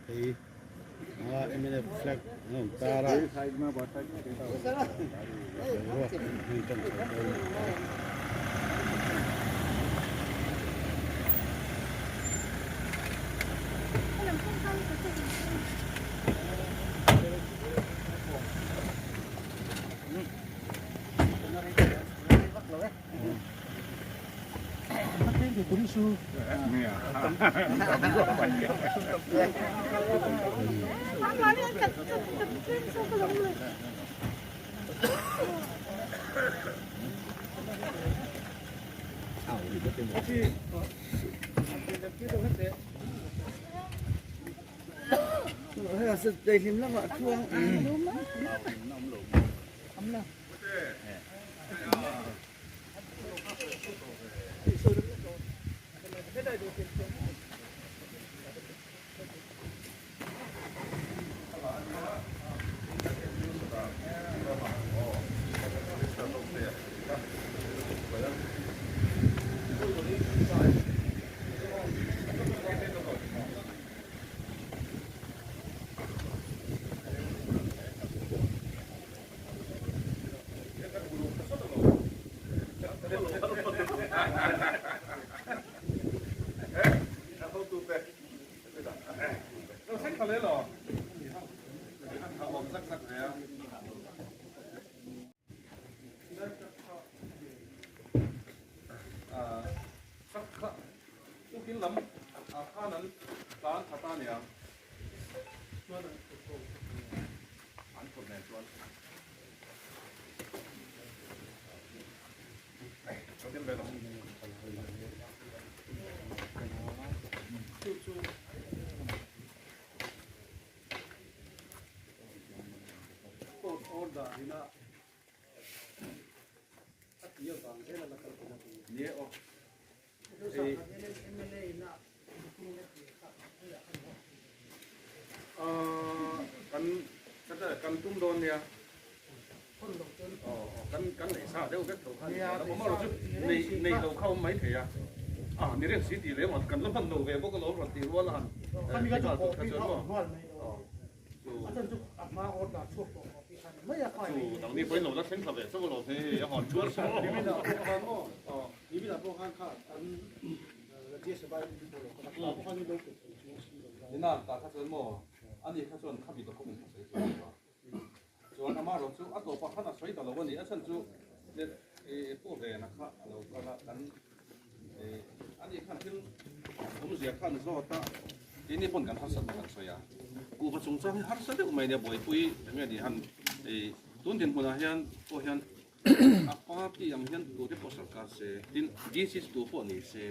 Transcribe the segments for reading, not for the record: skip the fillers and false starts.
thei a mnf flag an rawn tar a boruak an hmang tan chho dawn a ni e. Kan tum dawn nia kan kan nei sa deuh vek tho kha ni a awm erawh chu nei nei lo kha awm mai thei a a ni reng si tih leh emaw kan la hman lo ve bawk alawm rawn tih rual a han ti nghal tur kha chuan maw chu nangni pawhin lo la thleng thla ve chauh alawm hei a hawn chuan Nina ta kha chuan maw ani kha chuan khami document kha sawi chuan a ni a. Chuan ama erawh chu a tawpah khan a sawi ta lo a ni. A chhan chu pu Vena kha a lo kal a, kan ani khan thil awmzia khan zawt a, keini pawn kan harsatna kan sawi a. Kuhva chungchang hi harsa deuh mai nia buaipui eng nge ni han tun dinhmunah hian pawh hian a party ang hian tute pawh sarkar se, tin DC tu pawh ni se,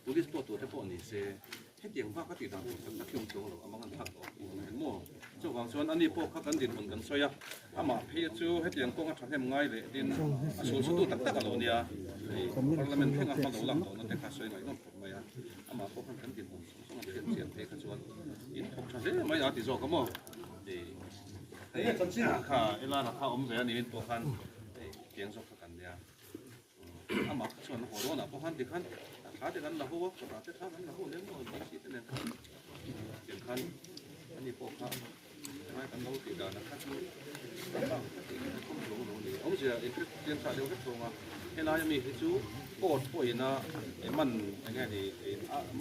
Police pawh tute pawh ni se, hetiang bak a tih dan tur tak tak hi awm chuang lo, a mang an thlak tawh tih ang hian maw? Chuvang chuan ani pawh kha kan dinhmun kan sawi a, amah phei chu hetiang kawnga thahnem ngai leh din a sulsutu tak tak a lo nia, hei Parliament thlenga hma lo lak tawhna te kha sawi ngaihnawm khawp mai a, amah pawh khan kan dinhmun sawng sawng a hriat chian phei kha chuan in thawk tha hle mai a ti zawk a maw? Hei kha Elana kha awm ve a ni min pawh khan hei tiang zawk kha kan nia. Amah kha chuan a haw dawnah pawh khan tikhan a thla te kan la ho a, kawtah te thla kan la ho lem lo ang tih te nen khan tiang khan ani pawh kha helai kan lo tih danah kha chu a bak ka tih kha khawm lo lo ni. Awmzia inhre chian sa deuh vek thawng a, helai ami hi chu court pawhin a man eng nge ni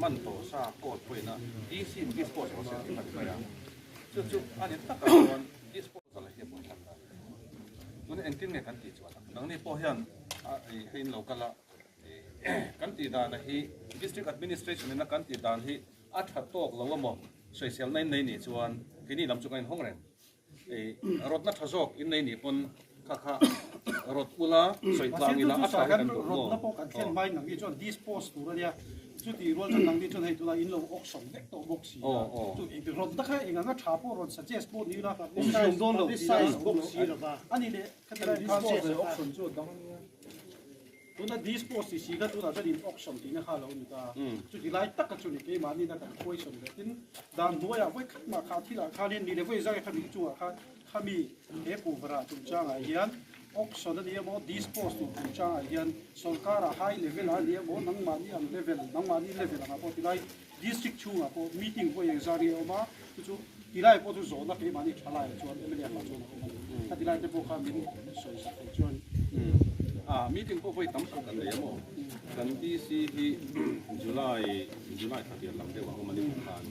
man tawh sa court pawhin a DC in dispose rawh se tih kha ni mai a, chu chu a ni takah chuan disposal hi a buaithlak ta. Tuna engtin nge kan tih chuan a nangni pawh hian hei in lo kal a kan tih dan a hi district administration ina kan tih dan hi a tha tawk lo emaw sawiselna in nei nih chuan keini lam chu kan inhawng reng rawtna tha zawk in nei nih pawn kha kha rawt ula sawi tlang ila a tha hi kan duh maw. Rawtna pawh kan thlen hmain nangni chuan dispose tur a nia Chutih rual chuan nangni chuan hei tunah in lo auction vek tawh bawk si a, chu engti rawn tak kha eng anga tha pawh rawn suggest pawh ni ila awm siam dawn lo tih a awm si lova. A nih leh khatiang khan auction chu a dang a nia. Tuna dispose ti si kha tunah chuan in auction tihna kha a lo ni ta. Chuti lai taka chu ni keimahni na kan question leh tin dan hnuaiah vawi khat mah kha thilah khanin ni leh vawi zai khami chungah khan Khami he kuhvara chungchangah hian auction a ni emaw dispose tur chungchangah hian sorkara high level a ni emaw nangmahni ang level nangmahni level angah pawh tilai district chhungah pawh meeting pawh engzah nge a awm a. Chu chu tilai pawh chu zawhna keimahni tha laiah chuan MLA ah chuan a awm a ni. Kha tilai te pawh kha min sawi sak thei chuan. A meeting pawh vawi tam tak kan nei a maw? Kan DC hi July July thla tir lam deuh a awm a ni bawk khan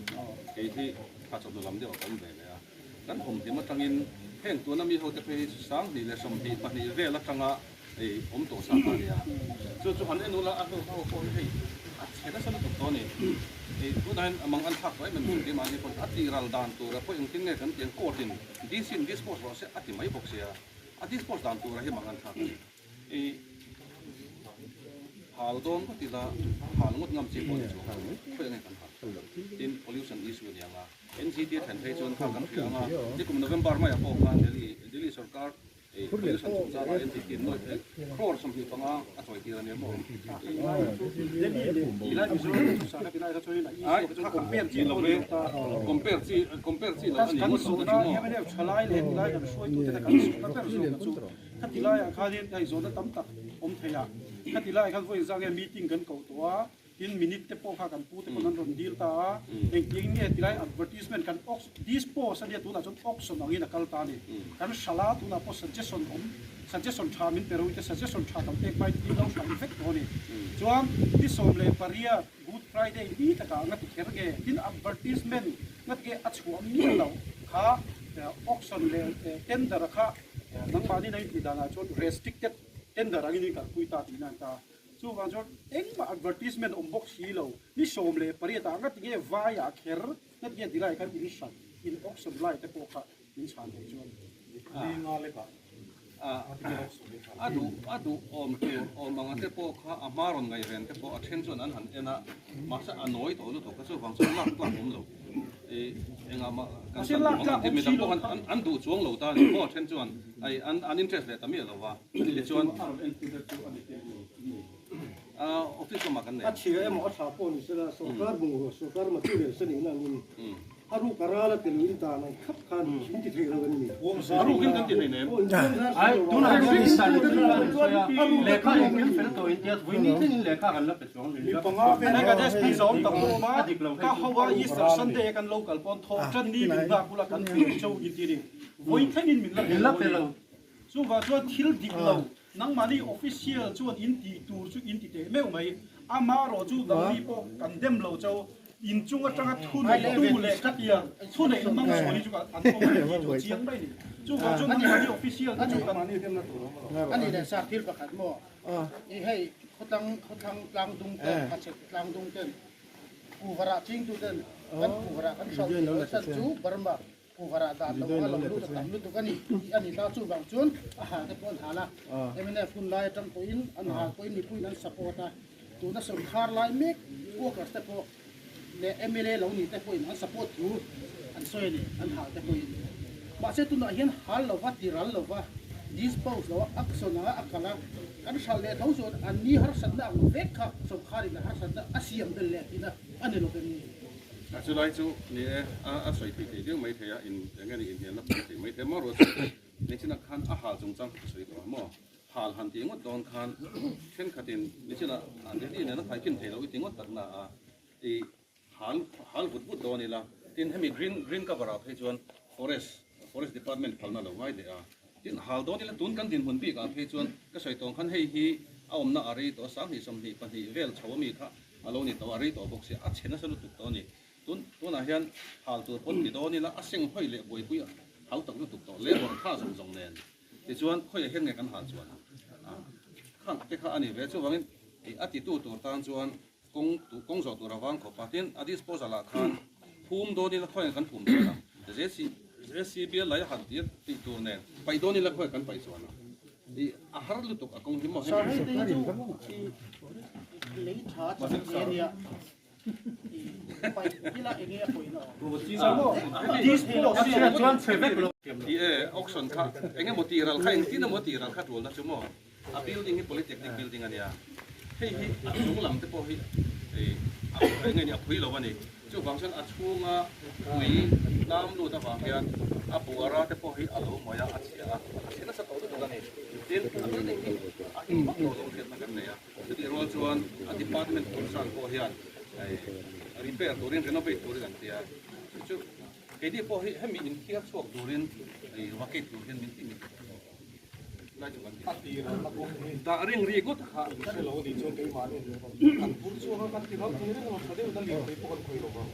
kei hi thla chawhnu lam deuh a ka awm ve leh a. Kan awm hlim atangin heng tuna mi hote phei hi 2022 vel atanga ei awm tawh sa kha a nia. Chu chu han en ula a hnu ho pawh hi hei a chhe nasa lutuk tawh a ni. Ei tunah hian a mang an thlak tawh em em chu keimahni pawn a tih ral dan tura pawh engtin nge kan tih ang court in DC in dispose rawh se a ti mai bawk sia. A dispose dan tura hi mang an thlak a ni. Ei hal dawn ngawt ila hal ngawt ngam chi pawh ni chuang lo khawi ange kan hal. Tin pollution issue a ni ang a NGT a thlen phei chuan kha kan hria ang a nikum November maiah pawh khan Delhi Delhi sorkar Pollution chungchangah NGT nuai crore 25 a chawi tir a nia maw? Ai, compare chi lo ve, compare chi, compare chi lo a ni ngawt lo ka ti maw? Thalai leh tilai kan hruaitute te kan zawhna ber zawk chu khati laiah khanin hei zawhna tam tak awm thei a, khati laiah khan vawiin zang nge meeting kan koh tawh a, Tin, minute te pawh kha kan pu te pawn an rawn dil ta a, engtiang nge tilai advertisement kan dispose a nia tunah chuan auction angin a kal ta a ni. Kan hralh a, tunah pawh suggestion awm, suggestion tha min pe ro ite suggestion tha kan pek hmain tin lo hralh vek tawh a ni. Chuan ni 18 Good Friday ni takah nga ti kher nge, tin advertisement nga ti nge a chhuah miah loh kha auction leh tender kha nangmahni na intih danah chuan restricted tender angin in kalpui ta tihna an ta a. Chuvang chuan engmah advertisement awm bawk si lo, ni 18 ah ngati nge vaiah kher, ngati nge dilai khan in hran, in auction lai te pawh kha min chhan thei chuan. A duh a duh awm tur awm anga te pawh kha a hma rawn ngaihven te pawh a then chuan an han en a, mahse a nawi tawh lutuk a, chuvang chuan lak tlak awm lo. Engah mah kan san duh ang an ti, midang pawh khan an duh chuang lo ta a ni maw, a then chuan an interest leh ta miah lo va. Tichuan office lamah kan nei. A chhia emaw a tha pawh ni sela, sorkar bungrua, sorkar material se nihna angin a ruk a ral a tel in dan ang khap khan in ti thei lo em ni? A rukin kan ti thei nem. Ai, tunah hian in dan thil a rawn sawi a, lehkha engkim fel tawh in tia, vawiin thlengin lehkha kan la pe chuang leh la. Hei kan SP zawm tak pawh awm a, ka ho a Easter Sunday a kan lo kal pawn thawh tan ni min nghak ula kan pe cho in ti ni. Vawiin thlengin min la pe lo a ni. Chuvang chuan thil dik lo, nangmahni official chuan in tih tur chu in ti teh meuh mai. Amaherawh chu nangni pawh kan dem lo chau, in chung atanga thu neihtu leh khatiang thu neih hmang sual hi chu an awm a ni tih chu a chiang mai a ni. Chuvang chuan nangmahni official te chu kan. A ni leh sar thil pakhat maw? I hei khawtlang khawthlang tlangdung ten, hachhek tlangdung ten, kuvarah chingtu ten kan kuvarah kan hralh tih loh chan chu Burma Kuvarah dan lo anga lo lut a tam lutuk a ni tih a ni ta. Chuvang chuan a hal te pawh an hal a, mnf hun lai atang pawhin an hal pawhin mipuiin an support a, tuna sawrkhar lai mek workers te pawh leh mla lo ni te pawhin an support thu an sawi a ni, an hal te pawhin. Mahse tunah hian hal lova, tiral lova, dispose lova, action anga a kal a, kan hralh leh tho chuan an ni harsatna ang vek kha sawrkharin a harsatna a siam belh leh tihna a ni lovem ni? A chu lai chu ni e, a sawi thei thei viau mai thei a, in eng nge ni inhnialna pawh thei mai thei a, marawh chu nichinah khan a hal chungchang kha ka sawi tawh a maw, hal han tih ngawt dawn khan thenkhatin nichinah Delhi nen a thaikhin thei lo i ti ngawt tak na a, i hal hal vut vut dawn ila, tin hemi green green cover ah phei chuan forest forest department phalna lo ngai leh a, tin hal dawn ila tun kan dinhmun bik ah phei chuan ka sawi tawng khan hei hi a awmna a rei tawh a, 2022 vel chho ami kha A lo ni tawh, a rei tawh bawk sia, a chhe nasa lutuk tawh a ni. Tun, tunah hian hal tur pawn ti dawn ila, a seng hawi leh buaipui a hau tak lutuk tawh, labour tha zawng zawng nen. Tichuan, khawiah hian nge kan hal chuan ang? A, khang te kha a ni ve. Chuvangin, ih, a titu tur tan chuan kawng tu, kawng zawh tur a vang khawp a. Tin, a disposal ah khan phum dawn ila, khawiah kan phum chuan ang? JC, JCB a lei a han tir tih tur nen, paih dawn ila khawiah kan paih chuan ang? I a har lutuk a kawng hi maw Sir hei te hi chu i lei tha chak hle ania i paih ila enge a pawina awm. Chuan chhe vek lo. I e auction kha enge maw tih ral kha engtin emaw tih ral kha tul na chu maw a building hi polytechnic building ania hei hi a chung lam te pawh hi a enge ni a phui lo ani chuvang chuan a chhunga pui lam lut avang hian a buara te pawh hi a lo mawih a a chhia a a chhe nasa tawh lutuk ani tin a building hi a him vak lo lo hriatna kan nei a chutih rual chuan a department concern pawh hian repair turin renovate turin an ti a. chu keini pawh hi hemi inthiar chhuak turin vacate tur hian min ti min lai chu kan ti. A tir a kawng hi. Dah ring ri ngawt kha. Kan hre lo a nih chuan keimahni kan bur chuang a kan ti ram thei reng a tha deuhin a lian thei pawh kan khawi lo vang.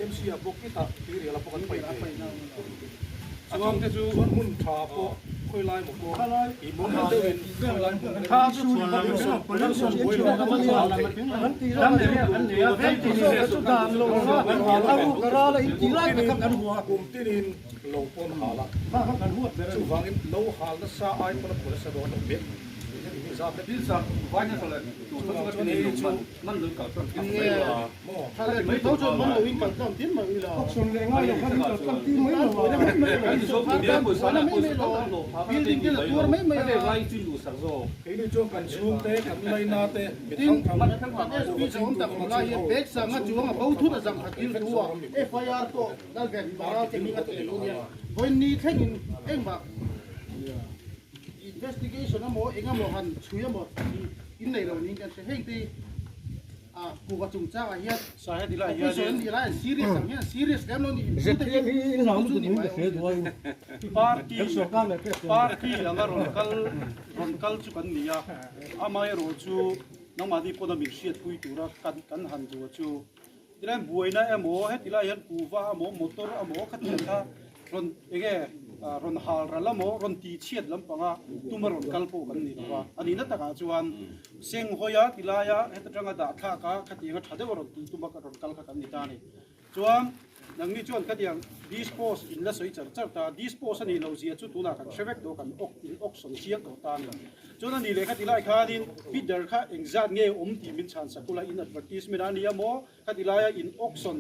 MC ah pawh kitah tuirial ah pawh kan paih thei. Chuan chuan hmun tha pawh khawi lai maw pawh i mumal deuhin khawi lai hmun kum tinin lo pawn hal a chuvangin lo hal nasa ai pawn a phu nasa dawn lo mek Keini chuan kan chhungte, kan laina te, mi thang thang Investigation emaw eng emaw han chhui emaw tih in nei lo niin kan hria. Heng te ah kuhva chungchang ah hian officer an nih lai an serious ang hian serious lem lo ni in te hi chu ni mai awm. Party party anga rawn kal rawn kal chu kan ni a, amaherawh chu nangmahni pawna min hriatpui tura kan kan han duh chu Tilai buaina emaw hetilai hian kuhva emaw motor emaw khatiang kha rawn enge rawn hal ral emaw rawn ti chhiat lampanga tuma rawn kal pawh kan ni lo va. A nihna takah chuan Senghawia tilaia heta tanga dah thlak a khatianga tha deuh a rawn tih tuma rawn kal kha kan ni ta a ni. Chuan nangni chuan khatiang dispose in la sawi char char ta, dispose a nih loh zia chu tunah kan hre vek tawh kan awk in awk sawn chiang tawh ta a ni. Chuan a nih leh kha ti lai khanin bidder kha engzat nge awm tih min chhan sak ula in advertisement a nia maw kha ti laia in auction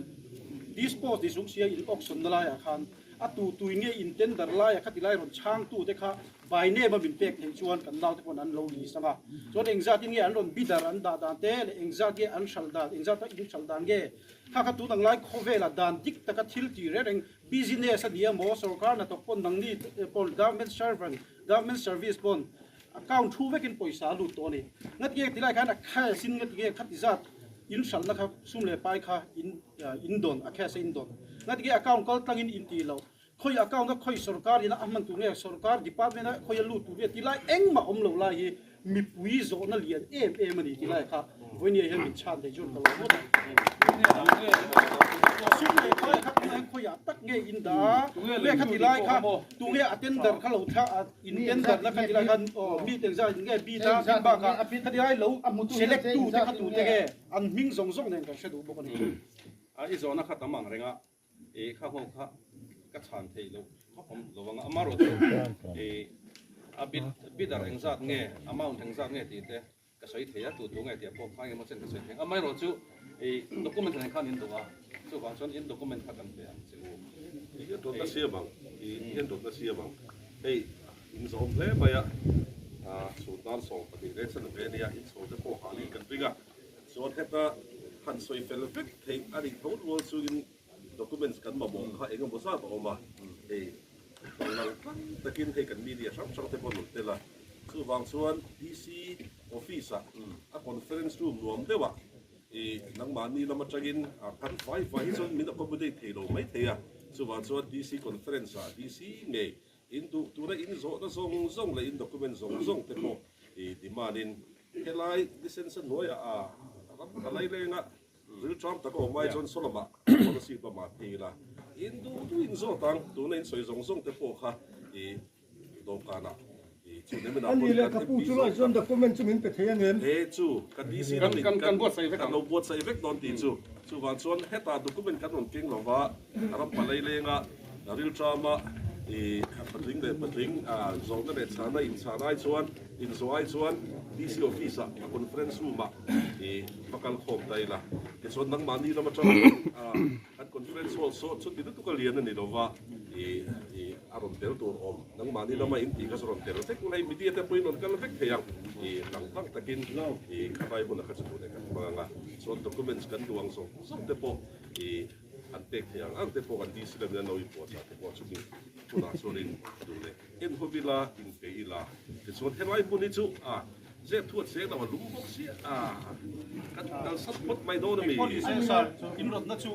dispose ni chung sia in auction na laiah khan a tu tui nge in tender laia kha ti lai rawn chhang tu te kha by name a min pek theih chuan kan naute pawn an lo list anga chuan engzat in nge an rawn bidder an dah dan te leh engzat nge an hral dan engzat a in hral dan nge kha kha tun ang lai khawvela dan dik taka thil ti reng reng business a nia maw sorkar hnathawk pawn nangni pawn government servant Government service pawn account thu vekin pawisa a lut tawh a ni. Ngatinge tilai khan a cash in ngatinge khati zat in hralhna kha sum leh pai kha in in dawn a cash a in dawn. Ngatinge account kal tlangin in tih loh. Khawi account a khawi sorkar in a hman tur nge sorkar department a khawi a lut tur nge tilai engmah awm lo lai hi Mipui zawhna lian em em a ni ti lai kha vawinia hian min chhan thei chuan ka lo ngawt a. Sum leh pai kha tunah hian khawiah tak nge in dah a, tunge kha ti lai kha tunge a tender kha lo thla a in tender na kha ti lai khan aw mi teng zat nge bid a bid bakah kha ti lai lo select tu te kha tute nge an hming zawng zawng nen kan hre duh bawk a ni. A i zawhna kha tam ang reng a, i kha ho kha ka chhan theih loh vak awm lo ang a, amaherawh chu i a bid bidder engzat nge amount engzat nge tih te ka sawi thei a, tu tu nge tih pawh kha engemaw chen ka sawi thei ang, amaherawh chu i document nen khan in duh a, chuvang chuan in document kha kan pe ang che u. I hian dawtna siam ang, i hian dawtna siam ang, hei in zawm hle mai a, chhun tan 12 reng san ve ania, in chho te pawh halin kan ring a, Chuan heta han sawi fel vek theih a nih tho rual chuin documents kan mamawh kha eng emaw zat a awm a, hei lang tlang takin hei kan media hrang hrang te pawh an rawn tel a, chuvang chuan DC office ah a conference room nuam deuh ah ih nangmahni lam atangin kan fai fai hi chuan min accommodate thei lo mai thei a, chuvang chuan DC conference ah DC ngei in duh tura in zawhna zawng zawng leh in document zawng zawng te pawh ih demand in Helai licence hnuaiah a ram ka lai lenga rilṭam tak a awm ai chuan Solomah policy lamah phei ila in duh duh in zawt ang, tuna in sawi zawng zawng te pawh kha i dawhkanah i chu nem inah Ani leh ka pu chu lai chuan document chu min pe thei ang em? He chu ka DC lam in kan kan lo buatsaih vek dawn tih chu. Chuvang chuan hetah document kan rawn keng lova ram palai lenga rilṭama i patling leh patling zawhna leh chhana inchhan ai chuan inzawh ai chuan DC office ah a conference room ah i va kal khawm ta ila. Tichuan nangmahni lam atang kan conference hall saw chuti lutuk a lian a ni lova i a rawn tel tur awm nangmahni lama in tih kha chu rawn tel vek ula hei media te pawhin rawn kal vek thei ang i lang tlang takin i khatlai hmunah kha chu duh leh kan hmang ang a chuan documents kan duh ang zawng zawng te pawh i an pek thei ang ang te pawh kan DC lamin an lo inpuahchah te pawh chumi hunah chuanin duh leh en ho ila inpe ila tichuan helai hmun hi chu a. Zep thu a cheng lo a lum bawk sia a, kan kalsan phawt mai dawn a mi. Engpawh nise sir, in rawtna chu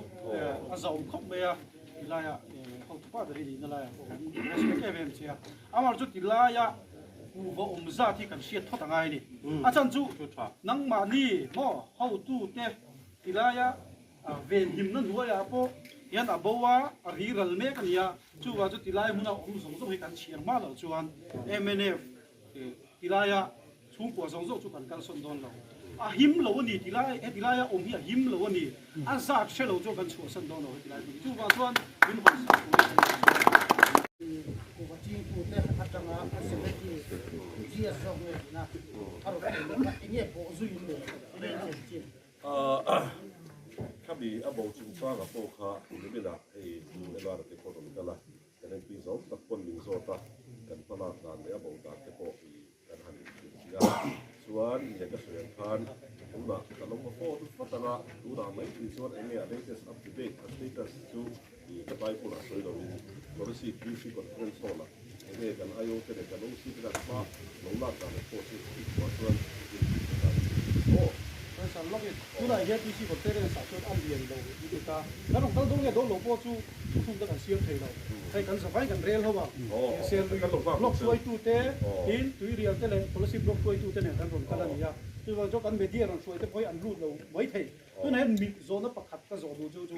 a zauhawm khawp mai a, tilaia hotupa ber i nihna laiah pawh kan respect em em che a, amah chu tilaia kuhva awm zat hi kan hriat phawt a ngai a ni. A chhan chu nangmahni maw hotute tilaia venhimna hnuaiah pawh hian a bo a, a ri ral mek a ni a, chuvang chu tilai hmuna awm zawng zawng hi kan chhiar hma loh chuan mnf Tilaia chhungkua zawng zawng chu kan kalsawn dawn lo. A him lo a ni tilai, he tilaia awm hi a him lo a ni. A zat hre lo chuan kan chhuahsan dawn lo he tilai hmun hi. Chuvang chuan min hawn sak turin kan inhmu a ni. Kuhva chingtute atanga a secretary GS zawk nge tina a rawn thlen leh kha enge pawh zuiin leh enge chem chin. Khami a bo chungchanga pawh kha niminah hei U MR te pawh rawn kal a. Kan MP zawng tak pawn min zawt a, kan hmalak dan leh a bo dan te pawh i kan han inhrilh tih a. Chuan nge ka sawi ang khan tunah ka lo va phone vat ang a, tunah mai tih chuan eng nge a latest up to date a status chu i ka tai bulah sawi loin Policy PC Conference Hall ah eng nge kan IO te leh kan OC te dan hma lo lak dan leh pawh chu i chhuah chuan inhrilh ta dan aw. San lawk in tunah hian PC Conference ah chuan a lian lo i ti ta. Kan rawn kal dawn nge dawn lo pawh chu Thuthlung te kan siam thei lo. Hei kan zavai kan rel ho ang. Serlui block hruaitute tin Tuirial te leh Kolasib block hruaitute nen kan rawn kal a ni a. Chuvang chuan kan media rawn hruai te pawh hi an lut lo mai thei. Tunah hian mi zawhna pakhat ka zawh duh chu chu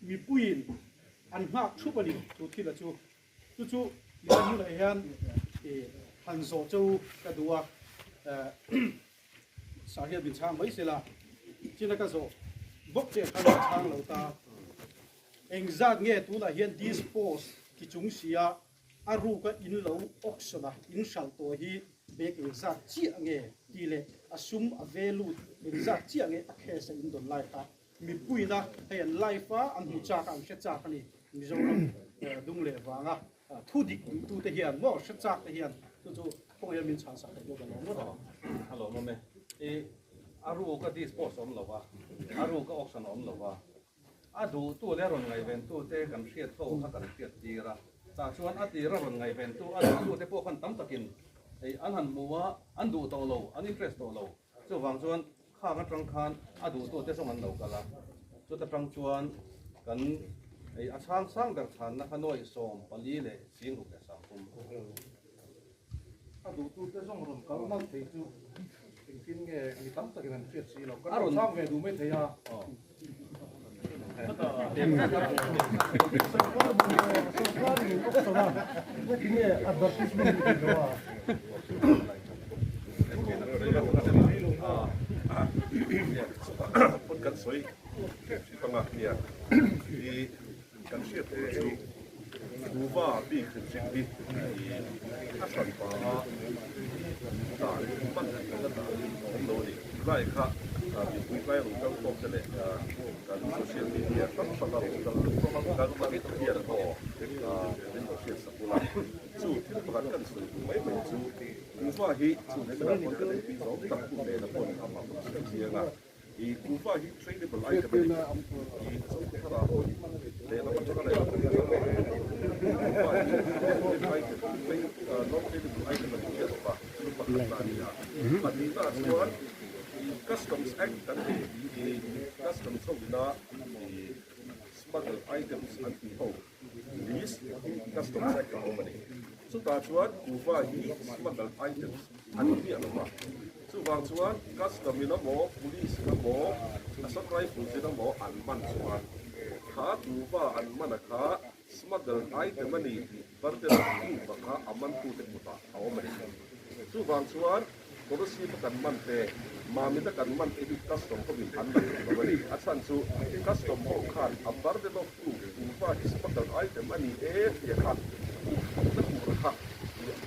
mipuiin an nghak thup a ni chu thil a chu. Chu chu tilai hmunah hian han zawh che u ka duh a. Sah hian min chhang mai sela china ka zawh bawk che khan min chhang lo ta. Engzat nge tunah hian dispose ti chung sia a ruka in lo auction a in hralh tawh hi bag engzat chiah nge tih leh a sum a value engzat chiah nge a cash a in dawn lai kha mipuina hei an live a an hmu chak a an hre chak a ni Mizoram dung leh vanga thu dik duhtute hian maw hre chak te hian chu chu khawngaih a min chhan sak theih chu ka lawm ngawt ang. A lawmawm e. I a ruka dispose awm lo va, a ruka auction awm lo va. A duhtu leh a rawn ngaihventute kan hriat ho kha kan hriat tir a, tah chuan a tir a rawn ngaihventu a duhtute pawh khan tam takin hei an han hmu a, an duh tawh lo, an interest tawh lo. Chuvang chuan khang atang khan a duhtute zawng an lo kal a, chuta tang chuan kan hei a chhang sang ber chhanna kha nuaih 14 leh 60 leh 30. A duhtute zawng rawn kal nalh thei chu engtin nge mi tam takin an hriat si lo. Kan rawn chhang ve duh mai thei a. Kan sawi panga nia i Kan hriat tur chu Kuva bik hrim hrim hi a hran pa a dan hman theihna dan a awm lo a ni. Tunlai kha mipui tlai rawn kal tawk te leh kan social media hrang hranga rawn kal kan hman hian aw min lo hriat sak ula. Chu thil pakhat kan sawi duh mai mai chu Kuva hi chu hemi lah pawn kan MP zawng tak pu Mena pawn amah rawn sawi chiang a. I kuhva hi tradable item a ni. I Zokhawthar ah pawh lehlam atanga lehlam atanga kuhva hi tradable item, non tradable item a ni miah lo va, chu pakhat na a ni a. Pahnihna ah chuan i Customs Act kan ti, i Customs ho ina i smuggle items an tih ho list Customs Act a awm a ni. Chutah chuan kuhva hi smuggle items a ni miah lo va. Chuvang chuan custom in emaw, police in emaw, Assam Rifles in emaw an man chuan kha kuhva an man a kha smuggle item a ni tih burden of proof a kha a mantute kutah a awm a ni. Chuvang chuan Kolasib a kan man te, Mamit a kan man te hi custom hovin an la duh lo a ni. A chhan chu custom ho khan a burden of proof kuhva hi smuggle item a ni e tih a kha proof na tur a kha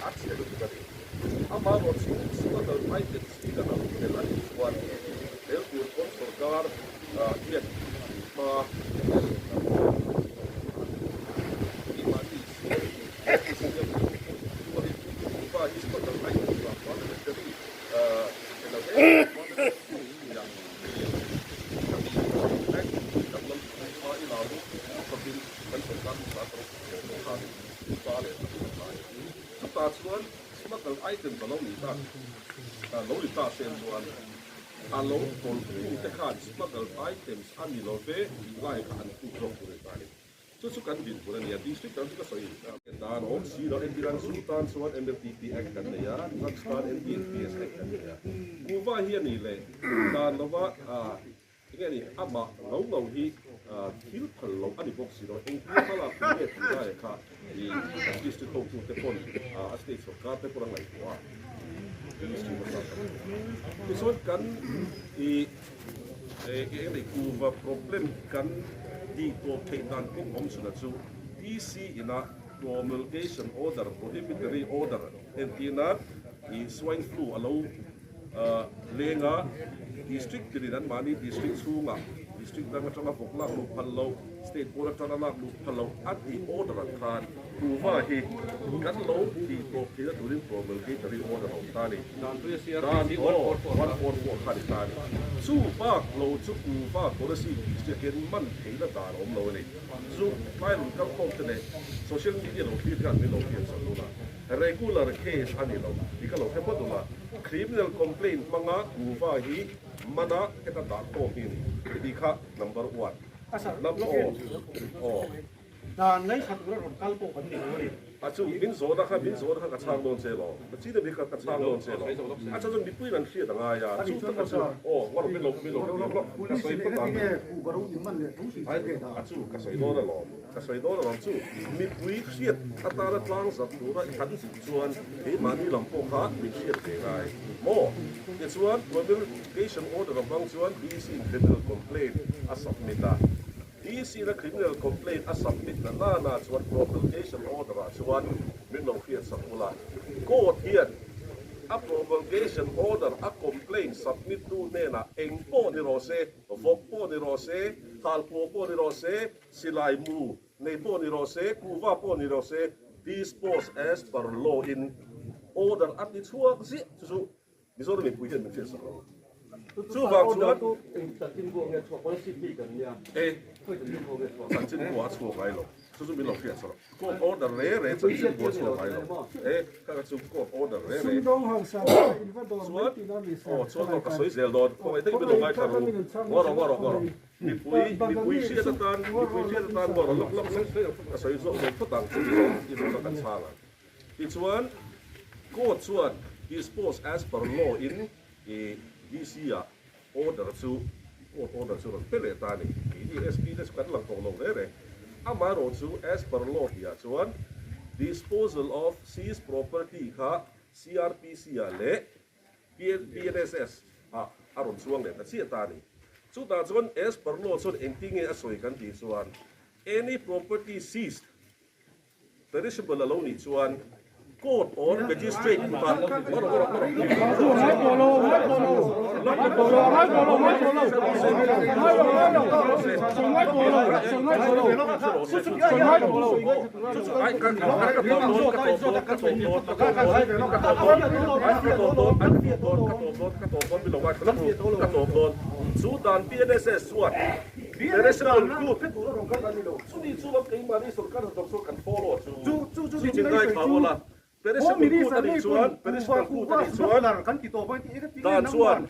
a chhe lutuk a ni. Amaherawh chu smuggle items hi kan ang tel a nih chuan tel tur pawn sorkar hian hma keimahni siam siam chuanin kuhva hi smuggle items ah parliamentary elo em parliamentary nia khami act danglam hma i la ru khawpin kan sorkar hmasa ka ropui ber pawh khan pa leh a hnai. Chutah chuan smuggle items a lo nih tak. Lo ni ta sen chuan a lo tawlhtute khan smuggled items a ni lo ve tih lai kha an put zawk tur a ni ta a ni. Chu chu kan dinhmun a ni a, district dang chu ka sawi dan awm si lo, entir an zu tan chuan MLTP Act kan nei a, drugs tan NDPS Act kan nei a. Kuhva hi a nih leh dan lova enge ni amah lo lo hi thil phal loh a ni bawk si lo, engtin hmalak tur nge tih lai kha i district hotute pawn a state sorkar te pawn a ngaihtuah a, ministry hmasa kan ni. Tichuan kan i Eng nei kuva problem kan tih tawp theih dan kawng awm chhunah chu DC ina promulgation order, prohibitory order entirna i swine flu a lo leng a, district tinin anmahni district chhungah district dang atanga vawk lak luh phal loh, state pawn atanga lak luh phal loh a tih order ang khan kuva hi kan lo tih tawp theihna turin promulgatory order a awm ta a ni. Dan 144 kha ni ta a ni. Chu bak lo chu kuva policy district hian man theihna dan a awm lo a ni. Chu tlai rawn kal khawm te leh social media lo thlir hian min lo hriat chhan dun a. Regular case a ni lo tih ka lo hre phawt dun a. Criminal complaint hmanga kuva hi mana heta dah khawm hi a ni tih kha number one. Number aw. Dan ngaihthla tura rawn kal pawh kan ni lo a ni. A chu, min zawhna kha, min zawhna kha ka chhang dawn che lo. Ka chi deuh hi kha ka chhang dawn che lo. A chhan chu mipui in an hriat a ngai a, chu taka chu, aw, ngarawh min lo, min lo hre lawk, ka sawi phawt ang. A chu, ka sawi dawn alawm, ka sawi dawn alawm chu, mipui hriat atana tlang zat tura i kan duh chuan keimahni lam pawh kha min hriat ve ngai maw? Tichuan, promulgation order avang chuan DC in criminal complaint a submit a. DC na criminal complaint a submit na nana chuan promulgation order ah chuan min lo hriat sak ula. Court hian a promulgation order a complaint submit tu hnenah eng pawh ni rawh se, vawk pawh ni rawh se, halpuah pawh ni rawh se, silai mu nei pawh ni rawh se, kuhva pawh ni rawh se, dispose as per law in order a ti chhuak ziah chu chu Mizoram mipui hian min hriat sak lo. Chuvang chuan e chanchin buah a chhuak ngai lo. Chu chu min lo hriat sak lo. Court order re re chanchin buah a chhuak ngai lo. E kha kha chu court order re re. Chuan aw chuan aw ka sawi zel dawn. Khawngaih takin min lo ngaithla ru. Ngaw rawh ngaw rawh ngaw rawh. Mipui mipui hriat atan mipui hriat atan ngaw rawh lawk lawk lawk ka sawi zawk lo phawt ang chu ni zawng i zawhna kan chhang ang. Tichuan, court chuan dispose as per law in i DC ah order chu court order chu rawn pe leh ta a ni. Keini SP te chu kan lang tawh lo reng reng. Amaherawh chu as per law tihah chuan disposal of seized property kha CRPC ah leh BNSS ah a rawn chuang leh ta chiah ta a ni. Chutah chuan as per law chuan engtin nge a sawi kan tih chuan any property seized Perishable a lo nih chuan court or magistrate kutah Chu dan PNSS chuan perishable good Chumi chu lam keimahni sorkar hnathawk chu kan follow chu chu chu chingai thla awl a, perishable good a nih chuan perishable good a nih chuan dan chuan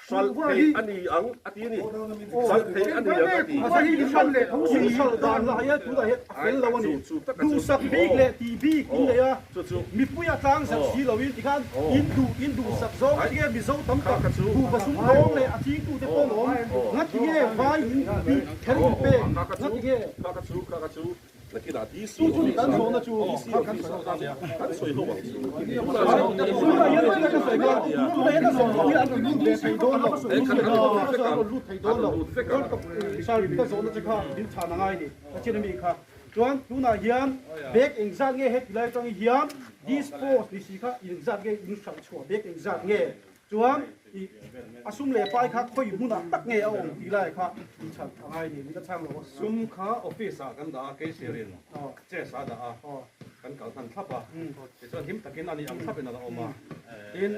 hralh theih a ni ang a ti a ni, hralh theih a ni ang a ti. Chuan tunah hian bag engzat nge heti lai atang hian dispose ni si kha engzat nge in hralh chhuah bag engzat nge Chuan i a sum leh pai kha khawi hmunah tak nge a awm tih lai kha in chhan a ngai ni, min a chhang lo a. Sum kha office ah kan dah a, Keisirin chest ah a dah a, kan kal hnan thlap a, tichuan him takin a nih ang thlapin a la awm a, tin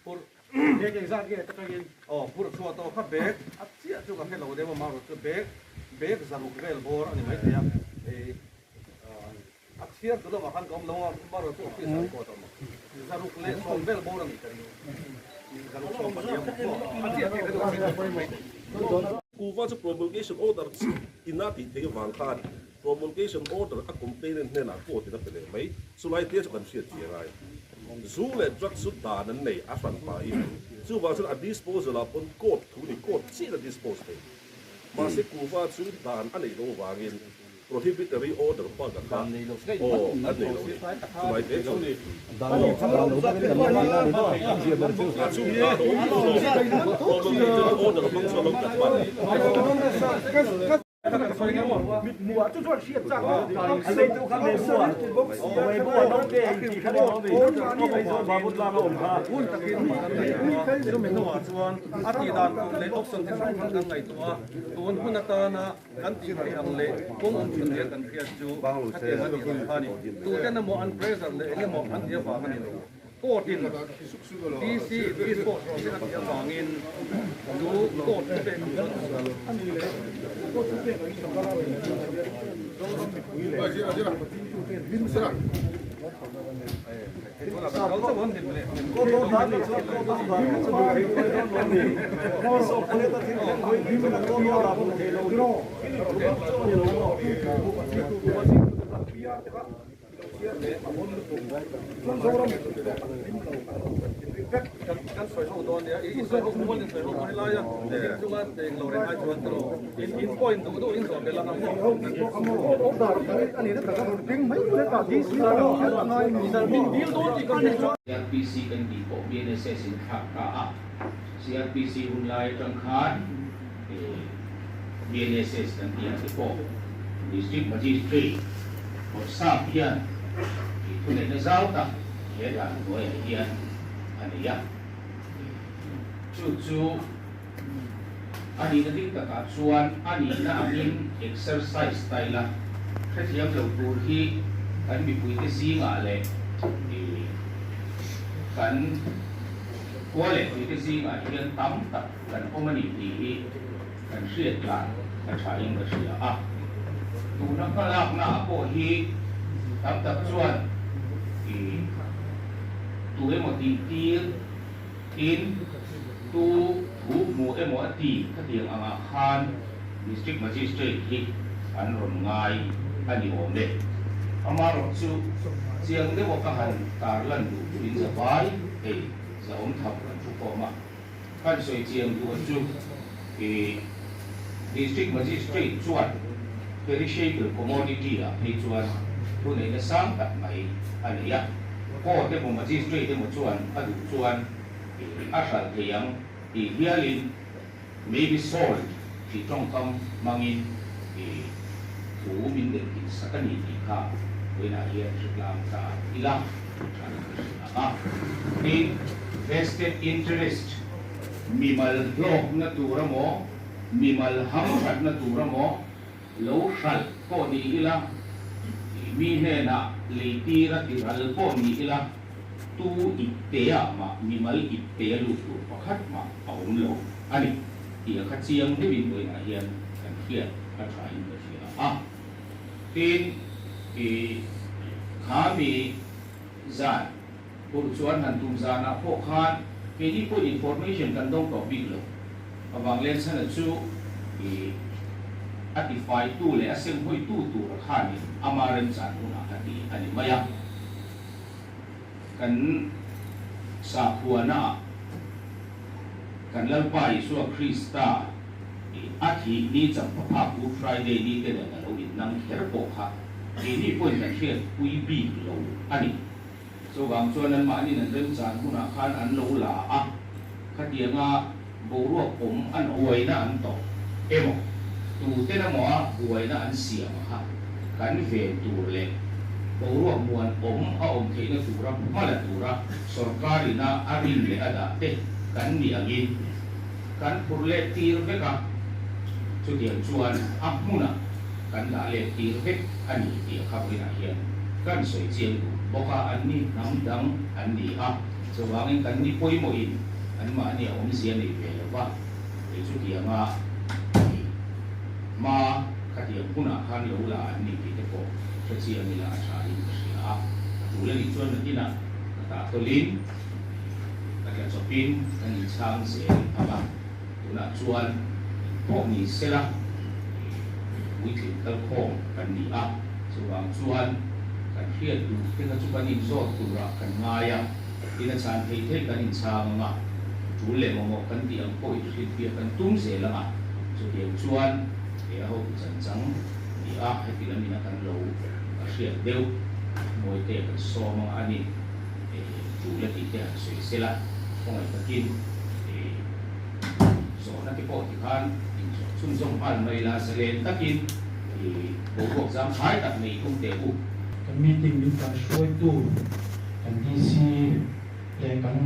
phurh Bag engzat nge ta tangin? Aw phurh chhuah tawh kha bag a chiah chu ka hre lo deuh a, marawh chu bag bag zaruk vel bawr a ni maithei a, A chhiar tu lamah khan ka awm lo a, marawh chu office ah record a awm a, zaruk leh sawm vel bawr a nih ka ring. Kuhva chu promulgation order chi ina tih theih avang khan promulgation order a complainant hnenah court in a pe leh mai. Chulai te chu kan hriat chi a ngai. Zu leh drugs chu dan an nei a hran pahin chuvang chuan a disposal ah pawn court thu ni court chiah in a dispose thei. Mahse kuhva chu dan a neih loh avangin Prohibitory order bak a kha aw an nei lo ni. Chulai te chu a chung dan a awm lo. Prohibitory order hmang chuan lo kat hman ni. A tihdan tur leh option chi hrang hrang kan ngaihtuah a, tun hun atana Kan tih theih ang leh kawng awm chhun nia kan hriat chu khatiang a nih ang kha a ni. Tuten emaw an pressure leh eng emaw an tih avang a ni lo. Court in DC dispose rawh se a tih avangin chu court thu pek ang chuan a awm. Kan sawi ho dawn nia, i sawi ho mual in sawi ho pawh helai a, in chunga eng lo reng ai chuan tiraw in point duh duh in zawh belh a CRPC kan tih pawh BNSS in thlak ta a, CRPC hun lai atang khan BNSS kan tih ang te pawh District Magistrate Bawrhsap hian thuneihna zau tak he dan hnuaiah hian a nei a. Chu chu a nihna ding takah chuan a nihna angin exercise ta ila, hrethiam lo tur hi kan mipuite zingah leh kan khua leh tuite zingah hian tam tak kan awm a ni tih hi kan hriat dan a thain ka hria a. Tuna hmalaknaah pawh hi tam tak chuan tu emaw tih tir in tu thu hmu emaw a ti khatiang angah khan District Magistrate hi an rawn ngai a ni awm e. Amaherawh chu chiang deuha ka han tarlan duh chu in zavai hei zahawm tham kan thu khawm a. Kan sawi chiang duh chu i District Magistrate chuan perishable commodity ah phei chuan thuneihna sang tak mai a nei a, Court emaw Magistrate emaw chuan a duh chuan i a hralh thei ang tih hialin may be sold tih tawngkam hmangin i thu min den tih sak a ni tih kha vawiinah hian hre tlang ta ila. A tin, vested interest, mimal hlawkna tur emaw, mimal hamthatna tur emaw lo hralh pawh ni ila, mi hnenah leitir a tiral pawh ni ila, tu ipteah mah mimal ipte a lut tur pakhat mah a awm lo a ni tih a kha chiang deuhin vawiinah hian kan hriat a thain ka hria a. Tin, i kha mi zan pur chuan han tum zanah pawh khan keini pawhin information kan dawng tawh bik lo. Avang Lensana chu i a tifaitu leh a semhawitu tur khanin ama remchan hunah a ti a ni mai a. Kan sakhuanaah kan Lalpa Isua Krista i a thih ni champhaphak Good Friday ni te nen a lo innang kher pawh kha keini pawhin kan hriatpui bik lo a ni. Chuvang chuan anmahniin an remchan hunah khan an lo la a, khatianga boruak awm an uaina an tawh emaw, tuten emaw a buaina an siam kha kan ven tur leh boruak muan awm a awm theihna tura hma la tura sorkarina a rin leh a dah te kan nih angin kan phur let tir vek a, chutiang chuan a hmunah kan dah let tir vek a ni tih a kha vawiinah hian kan sawi chiang duh bawk a, an ni hnam dang an ni a, chuvangin kan ni pawimawhin anmahni a awmzia nei ve lo va, kei chutianga i hma khatiang hunah khan lo la an ni tih te pawh hre chiang ila a tha in ka hria a, a tul a nih chuan nakinah ka tah tawlhin ka. tla chawpin kan inchhang zel ang a, tunah chuan pawh ni sela puitling kalkhawm kan ni a, chuvang chuan kan hriat duh te kha chu kan inzawt turah kan ngai a, tin a chhan theih theih kan inchhang ang a, tul leh mamawh kan tih ang pawh inhrilhfiah kan tum zel ang a, chutiang chuan he a hotu chanchang ni a, heti lamina kan lo hriat deuh mawite kan sawm ang a ni. Tul a tih te han sawi sela, khawngaih takin zawhna te pawh tikhan inzawh chhunzawm nghal mai la, zalen takin boruak zangkhai tak nei tum teh u. Kan meeting min kan hruaitu kan DC leh kan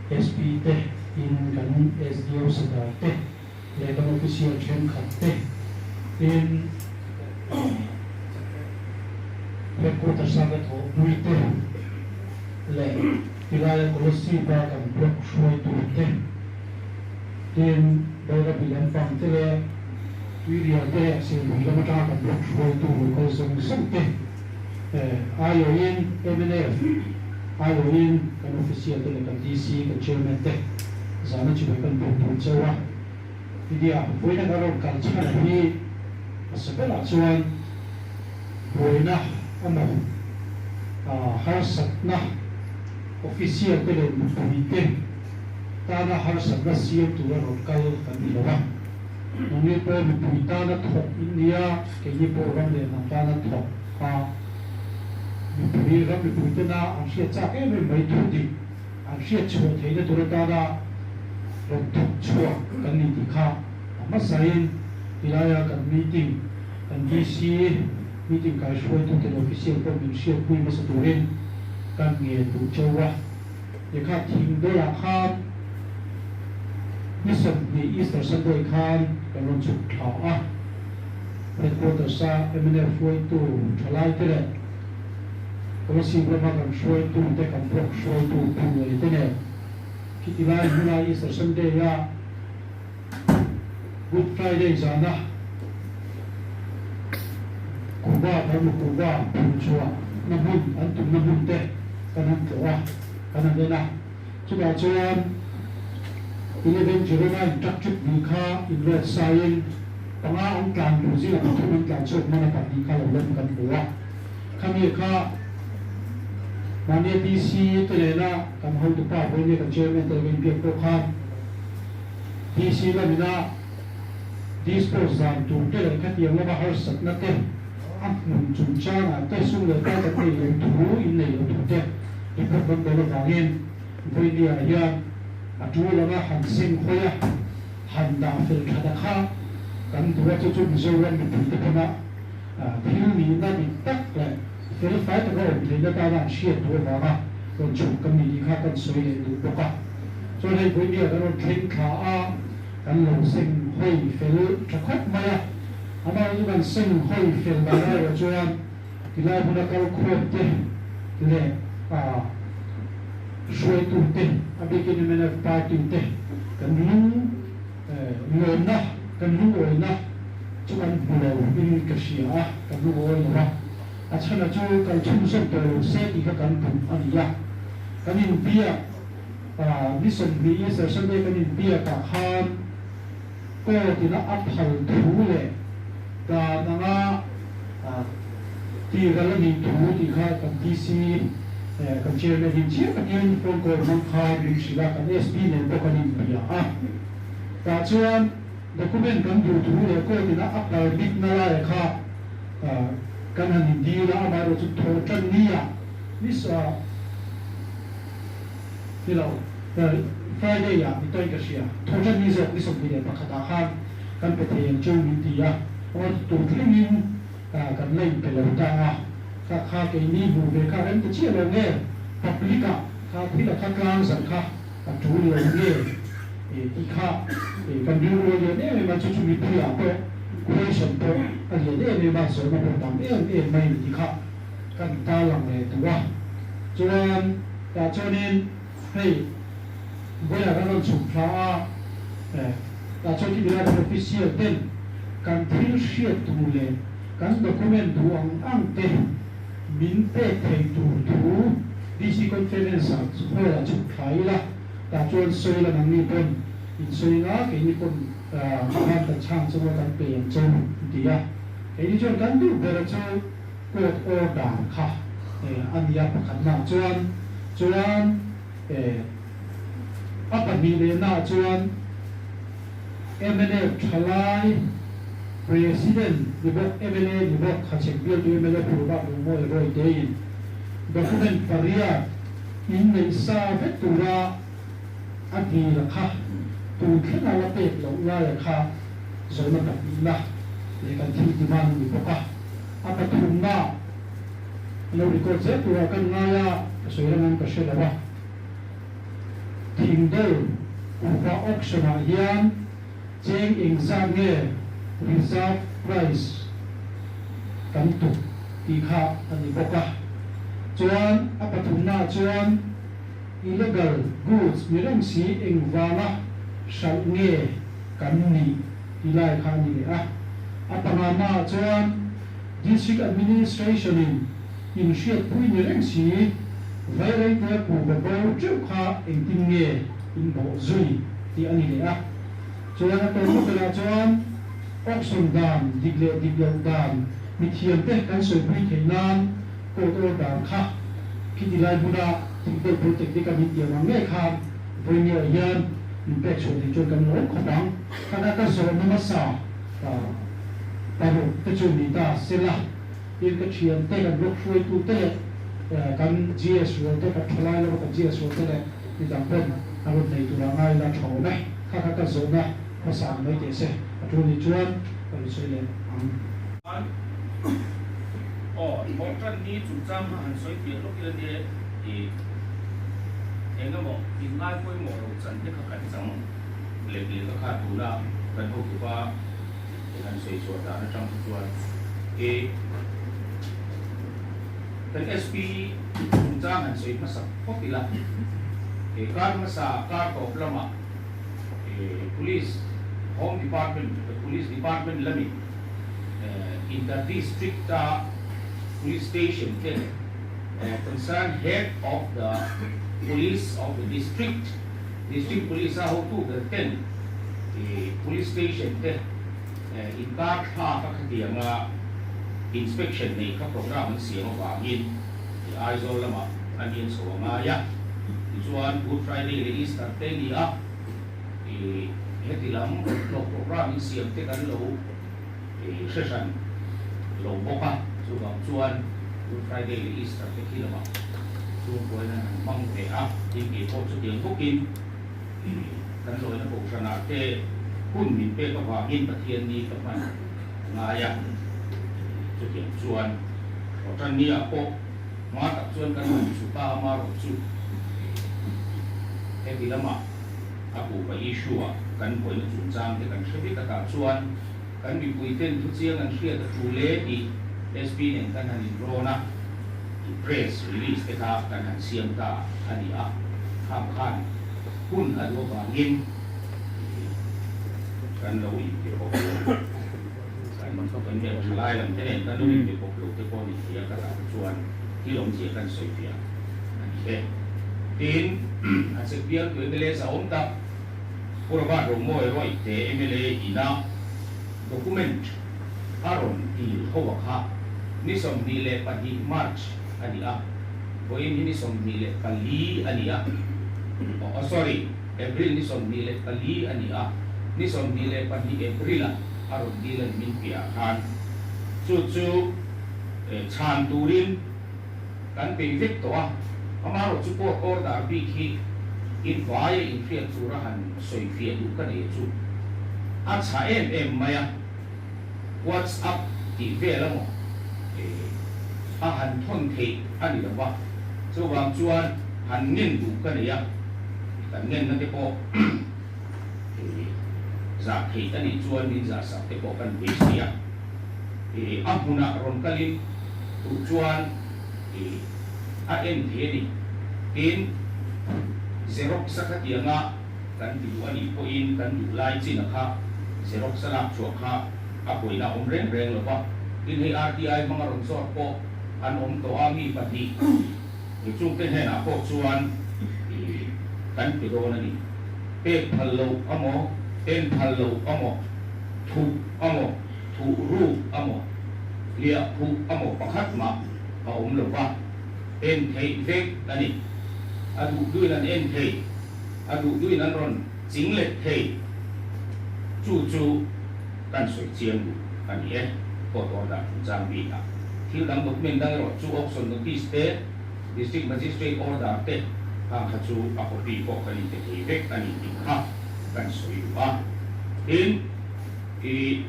SP te in kan SDO Sadar te leh kan official thenkhat te in Headquarters a ka thawhpui te leh tilaia Kolasib-a kan block hruaitu te tin Bairabi lampang te leh Tuirial te Serlui lam atanga kan block hruaitu local zawng zawng te aiawhin mnf aiawhin kan official te leh kan DC kan chairman te zana chibai kan buk tur chauh a. Tidia, vawiina kan rawn kal chhan hi hmasa berah chuan buaina emaw harsatna official te leh mipui te tana harsatna siam tura rawn kal kan ni lo a. Nangni pawh mipui tana thawk in nia, keini pawh ram leh hnam tana thawk a mipui ram mipui tena an hriat chak em em mai thu dik An hriat chhuah theihna tur atana rawn thawk chhuak kan ni tih kha a hmasain tilaia kan meeting, kan DC meeting kaihruaitute leh official pawh min hriatpui hmasa turin kan ngen duh cheu a. Lehkha thing dawlah khan ni 20 Easter Sunday khan kan rawn chhuk thla a, Headquarters-a mnf hruaitu thalaite leh Kolasib lama kan hruaitu te kan block hruaitu pu ngei te nen khiti lai hmuna Easter Sunday a Good Friday zana Kuhva Burma Kuhva phur chhuah na hmun an tumna hmun te kan han tlawh a kan han en a chutah chuan 1109 truck trip hnih kha inload saiin panga an tlan duh zingah pathum an tlan chhuak hman a pahnih kha lo lawm kan hmu a. Khami kha mahnia DC te nena kan hotupa vawinia kan chairman te leh inbiak pawh khan DC lamina dispose zan tur te leh khatiang lama harsatna te a hmun chungchangah te sum leh pai kan nei lo thu in nei lo thu te report kan dawn avangin vawinia hian a tu lama han seng hawi a han dah fel that a kha kan duh a chu chu Mizoram mipuite pawn a Thil nihna dik tak leh felfai taka awm theihna tana an hriat duh avanga rawn chhuk kan ni tih kha kan sawi leh duh bawk a. Chuan hei Vawinia kan rawn thleng thla a, kan lo seng hawi fel tha khawp mai a. Amah chu kan seng hawi fel dan erawh chuan tilai hmuna kal khawm te leh hruaitu te, a bikin mnf party te kan lung Lawmna, kan lungawina chu kan hmu lo in ka hria a, kan lungawi lo a. A chhana chu kal chhunzawm tawh lo se tih kha kan duh a ni a. Kan inbiak, ni 20 Easter Sunday kan inbiakah khan court ina a phal thu leh dan anga tiral a nih thu tih kha kan DC, kan Chairman in chiang takin phone call hmang khan min hrilh a, kan SP nen pawh kan inbia a. Tah chuan document kan duh thu leh court ina a permit na lai kha kan han indil a, amaherawh chu thawh tan ni ah ni ni lo Friday ah ni tawhin ka hria, thawh tan ni zawk ni 21 ah khan kan pe thei ang cheu min ti a, amaherawh chu tur thlengin kan la inpe lo ta a, kha kha keini hmuh ve kha rem ta chiah lo nge public ah kha thil a kha tlang zan kha a tul lo nge tih kha kan rilru a lian em em a, chu chu mipuiah pawh question pawh a lian em em a, zawhna pawh tam em em mai ni tih kha kan tarlang leh duh a. Chuan tah chuanin hei vawiah kan rawn chhuk thla a, tah chuan khi milai kan official ten kan thil hriat tur leh kan document duh ang ang te min pek thei tur thu DC Conference ah hall ah chhuk thla ila. Tah chuan sawi la nangni pawn in sawi nga keini pawn khan kan chhang chunga kan pe ang che u an ti a. Keini chuan kan duh ber a chu court order kha a ni a pakhatnaah chuan chuan a pahnih lehnaah chuan mnf thalai President ni bawk mla ni bawk Hachhek bialtu mla Phurvak Lungmawi Rawitein document pariat In neih sa vek tura a dil a kha tun thlenga la pek loh lai a kha zawhna pahnihna leh kan thil demand a ni bawk a. A pathumna a lo record zel turah kan ngai a, ka sawi reng ang ka hre lo a. Thingdel kuhva auction ah hian cheng engzat nge reserve price kan tuk tih kha a ni bawk a. Chuan a pathumnaah chuan illegal goods ni reng si engvanga hralh nge kan nih tih lai kha a ni leh a. A panganaah chuan District Administration in inhriatpui ni reng si Vairengte kuhva bo teuh kha engtin nge in bawh zui tih a ni leh a. Chuan a tawpna berah chuan auction dan dik leh dik loh dan mithiamte kan sawipui theih nan court order kha khiti lai hmuna thingdeuh polytechnic a min tiam ang ngei khan vawinia hian min pek chhuah theih chuan kan lawm khawp ang. Khana ka zawhna hmasa paruk te chu ni ta sela tin ka thiante kan blog hruaitute leh kan GS rual te kan thalai lama kan GS rual te leh midang pawn a rawn nei tura ngai la tha awm e. Kha kha ka zawhna hmasa ang mai teh se. A tul nih chuan ka rawn sawi leh ang. Aw, thawhtan ni chungchang kha han sawi piah lawk ila nia i eng emaw inngai pawimawh lo chan te kha kan chang leh leh ka kha tuna kan hotupa han sawi chhuah dan atang kha chuan i Kan SP chungchang han sawi hmasak phawt ila, he kar hmasa kar tawp lamah Police Home Department, Police Department lamin Inter District a Police Station te concern Head of the Police of the District, District Police a hotu ber ten Police Station te Inkar thlak a khatianga inspection nei kha programme an siam avangin Aizawl lamah an in chho a ngai a. Tichuan Good Friday leh Easter te ni a, heti lam hlawk programme in siam te kan lo hre hran lo bawk a. Chuvang chuan Good Friday leh Easter te khi lamah chhungkuain an han hmang ve a, tin keipawh chutiang bawkin Kan lawina kohhranah te hun min pek avangin Pathian ni ka hman a ngai a, chutiang chuan Rawtannia pawh hma tak chuan kan han chhuk a, amarawh chu heti lamah a pupa issue-ah kan buaina chungchang te kan hre vek atah chuan kan mipuiten thuchiang an hriat a tul e tih SP nen kan han inrawn a, press release te kha kan han siam ta a ni a, khang khan hun a duh avangin kan lo inpe bawk lo, kan kan hmel tha lai lam te nen kan lo inpe bawk lo te pawh ni thei a, ka tah te chuan thil awmzia kan sawi fiah a ni e. Tin, a chek bial tu mla zahawm tak Pu Robert Romawi Rawihte mla ina document a rawn dil ho a kha ni 22 March a ni a, vawiin hi ni 24 a ni a, oh sorry, April ni 24 a ni a, ni 22 April ah a rawn dil a ni min piah ah khan chu chu chhan turin kan peih vek tawh a, amaherawhchu court order bik hi in vaia inhriat tura han sawi fiah duh ka nei chu a chhah em em mai a, WhatsApp tih vel a maw a han thawn theih a ni lo va, chuvang chuan han ngen duh ka nei a, kan ngenna te pawh zah theih a nih chuan min zah sak te pawh kan beisei a. A hmunah rawn kalin duh chuan a en thei a ni. Tin, Xerox a khatianga kan ti duh a nih pawhin kan duh lai chin a kha Xerox a lak chhuah kha a pawina a awm reng reng lo va. Tin, hei RTI hmanga rawn zawt pawh an awm tawh a, mi pahnih chungte hnenah pawh chuan. kan pe dawn a ni. Pek phal loh amaw, en phal loh amaw, thup amaw, thuh ruk amaw, hliah khuh amaw pakhat mah a awm lo va, en theih vek a ni. A duh duhin an en thei, a duh duhin an rawn ching let thei. Chu chu kan sawi chiang duh a ni e, court order chungchang bikah. Thil dang document dang erawh chu auction notice te, District Magistrate order te khang kha chu a copy pawh kan inpe thei vek a ni tih kha kan sawi duh a. Tin, i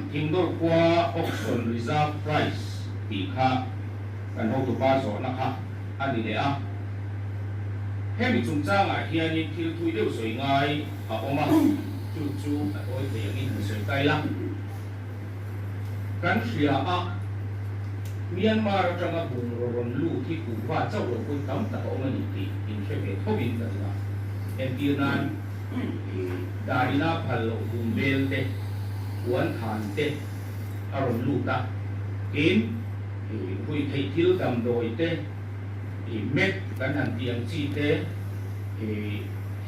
Thingdawr khua auction reserve price tih kha kan hotupa zawhna kha a ni leh a. Hemi chungchangah hianin thil thui deuh sawi ngai a awm a, chu chu a tawi thei angin han sawi ta ila. Kan hria a, Myanmar atanga bungraw rawn lut hi kuhva chauh lo pawhin tam tak a awm a ni tih inhre ve thovin ka ring a. Entir nan, Darina phal loh bum bel te, puan than te a rawn lut a, tin, ruihtheih thil damdawi te, meth kan han tih ang chi te,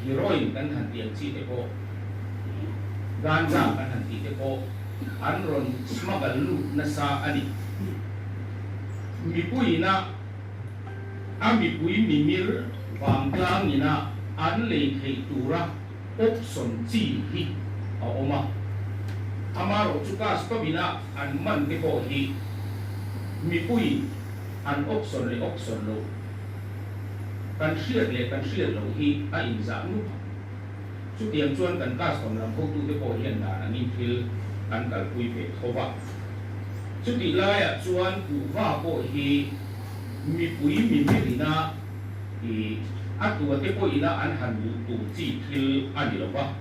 heroin kan han tih ang chi te pawh, Ganja kan han tih te pawh an rawn smuggle lut nasa a ni. Mipuiina a mipui mimir vangtlangina an lei theih tura option chi hi a awm a. Amaherawh chu custom-ina an man te pawh hi mipuiin an option leh option loh kan hriat leh kan hriat loh hi a inzah nup ang. Chutiang chuan kan custom lam hotute pawh hian dan angin thil an kalpui ve tho va. Chutih laiah chuan kuhva pawh hi mipui mimirina i a tuate pawhina an han duh tur chi thil a ni lo va.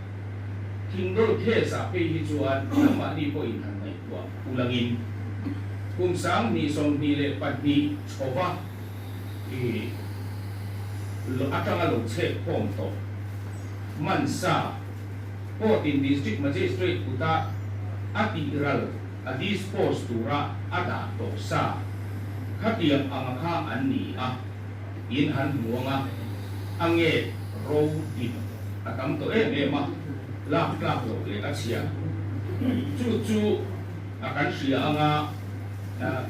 Thingdawl case ah phei hi chuan nangmahni pawhin han ngaihtuah ulangin kum 2022 chhova i atanga lo chhek khawm tawh man sa court in District Magistrate kuta a tih ral a dispose tura a dah tawh sa khatiang anga kha an ni a, in han hmu anga a nge ro dip a tam tawh em em a, lak tlak loh leh a chhia chu chu a kan hria anga.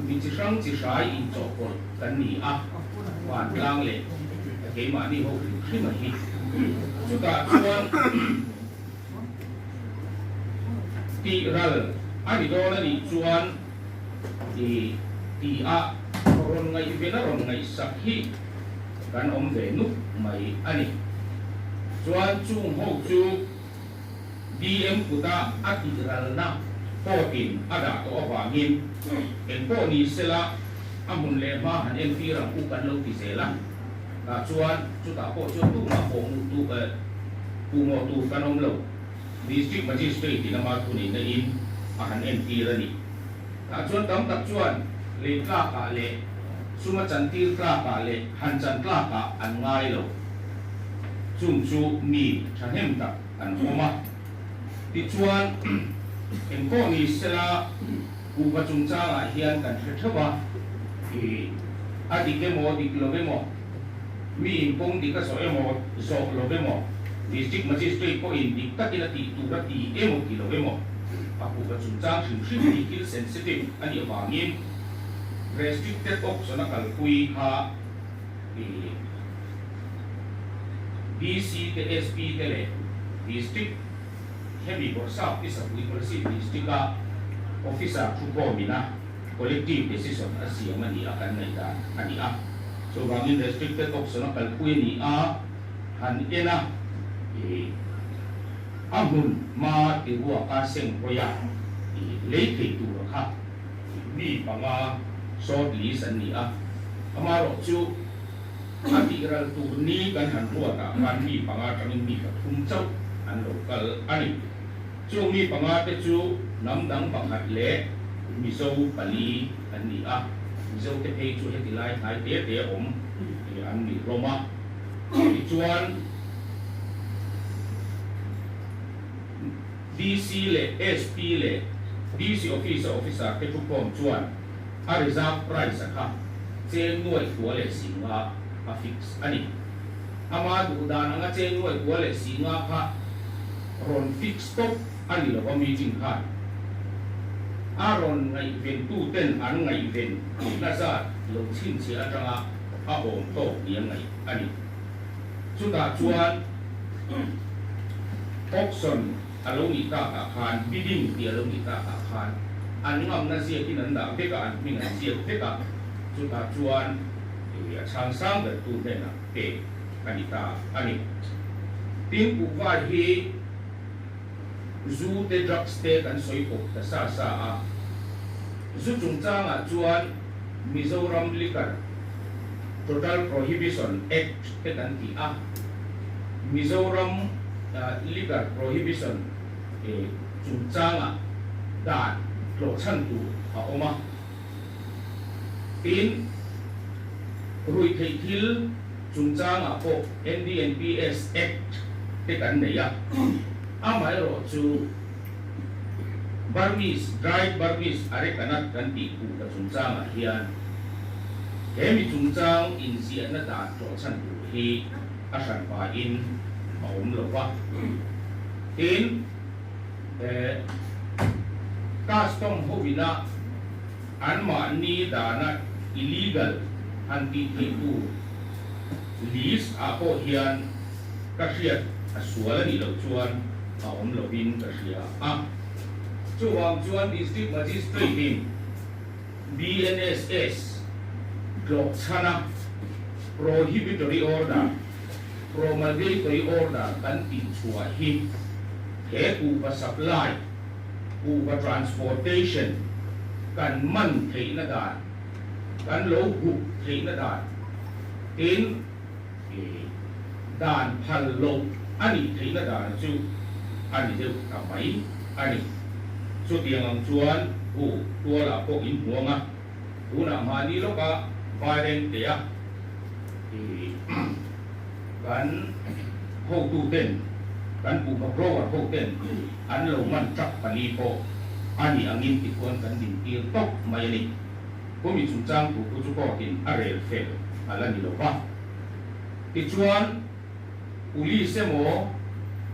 Mi chi hrang chi hrai inchawhpawlh kan ni a, vantlang leh keimahni ho hrim hrim a hi. Chutah chuan tih ral a ni dawn a nih chuan i tih a rawn ngaihven a rawn ngaihsak hi kan awm ve nuk mai a ni. Chuan chung ho chu. DM kuta a tih ralna court-in a dah tawh avangin eng pawh ni sela a hmun leh hma han entir ang u kan lo ti zel a. Tah chuan chutah pawh chuan tumah pawh hmuh tu eh puhmawh tur kan awm lo. District Magistrate-in ama thuneihna in a han entir a ni. Tah chuan tam tak chuan lei tlakah leh suma chantir tlakah leh han chan tlakah an ngai lo. Chung chu mi thahnem tak an awm a. Tichuan, engpawh ni sela kuhva chungchangah hian kan hre theuh a, i a dik emaw dik lo emaw, mi in kawng dik a zawh emaw zawh lo emaw, District Magistrate pawhin dik takin a tih tur a ti emaw ti lo emaw, a kuhva chungchang hrim hrim hi thil sensitive a nih avangin restricted auction a kalpui kha i DC te SP te leh District hemi Bawrhsap Officer pui Kolasib District a Officer thukhawm ina collective decision a siam a ni a kan ngaihdan a ni a. Chuvangin restricted auction a kalpui a ni a, han en a i a hmun hma ti ruaka seng hawi a i lei thei tur kha mi panga short list an ni a, amaherawh chu a tih ral tur ni kan han ruat ah khan mi panga atangin mi pathum chauh an lo kal a ni. Chung mi panga te chu hnam dang pakhat leh Mizo pali an ni a, Mizo te phei chu heti lai hnai te te awm an ni hlawm a. Tichuan DC leh SP leh DC Office a officer te thukhawm chuan a reserve price a kha cheng nuaih kua leh singa a fix a ni. Ama duh dan anga cheng nuai kua leh si nga kha rawn fix tawp a ni lo va meeting khan a rawn ngaihven tu ten an ngaihven na zat lo chhinchhiah atanga a awm tawk ni an ngaih a ni. Chutah chuan auction a lo nih takah khan bidding tih a lo nih takah khan an ngamna ziakin an dah vek a, an hming an ziak vek a, chutah chuan a chhang sang ber tu hnenah pek a ni ta a ni. Tin, kuhva hi zu te drugs te kan sawi pawp ta sa sa a, zu chungchangah chuan Mizoram Liquor Total Prohibition Act te kan ti a, Mizoram Liquor Prohibition chungchangah dan tlawhchhan tur a awm a. Tin, ruihtheih thil chungchangah pawh NDNPS Act te kan nei a, amaherawh chu Burmese, dried Burmese arecanut kan tih kuhva chungchangah hian he mi chungchang inziahna dan tlawhchhan tur hi a hranpain a awm lo va. Tin, Custom hovina anmahni dana illegal han tih theih tur list ah pawh hian ka hriat a sual a nih loh chuan a awm lovin ka hria a. Chuvang chuan District Magistrate in BNSS tlawh chhana Prohibitory Order, Promulgatory Order kan tih chhuah hi he kuhva supply, kuhva transportation kan man theihna dan, kan lo hup theihna dan, tin dan phal loh a nih theihna dan chu a ni deuh ta mai a ni. Chutiang ang chuan hu tualah pawh in hmuang a, tunah mahni lawka vai reng teh a kan hotuten, kan kuhva grower hoten an lo man truck pali pawh a ni angin tikhuan kan dintir tawp mai a ni. Kumi chungchang thu khu chu court-in a rel fel a la ni lo va. Tichuan, Police emaw,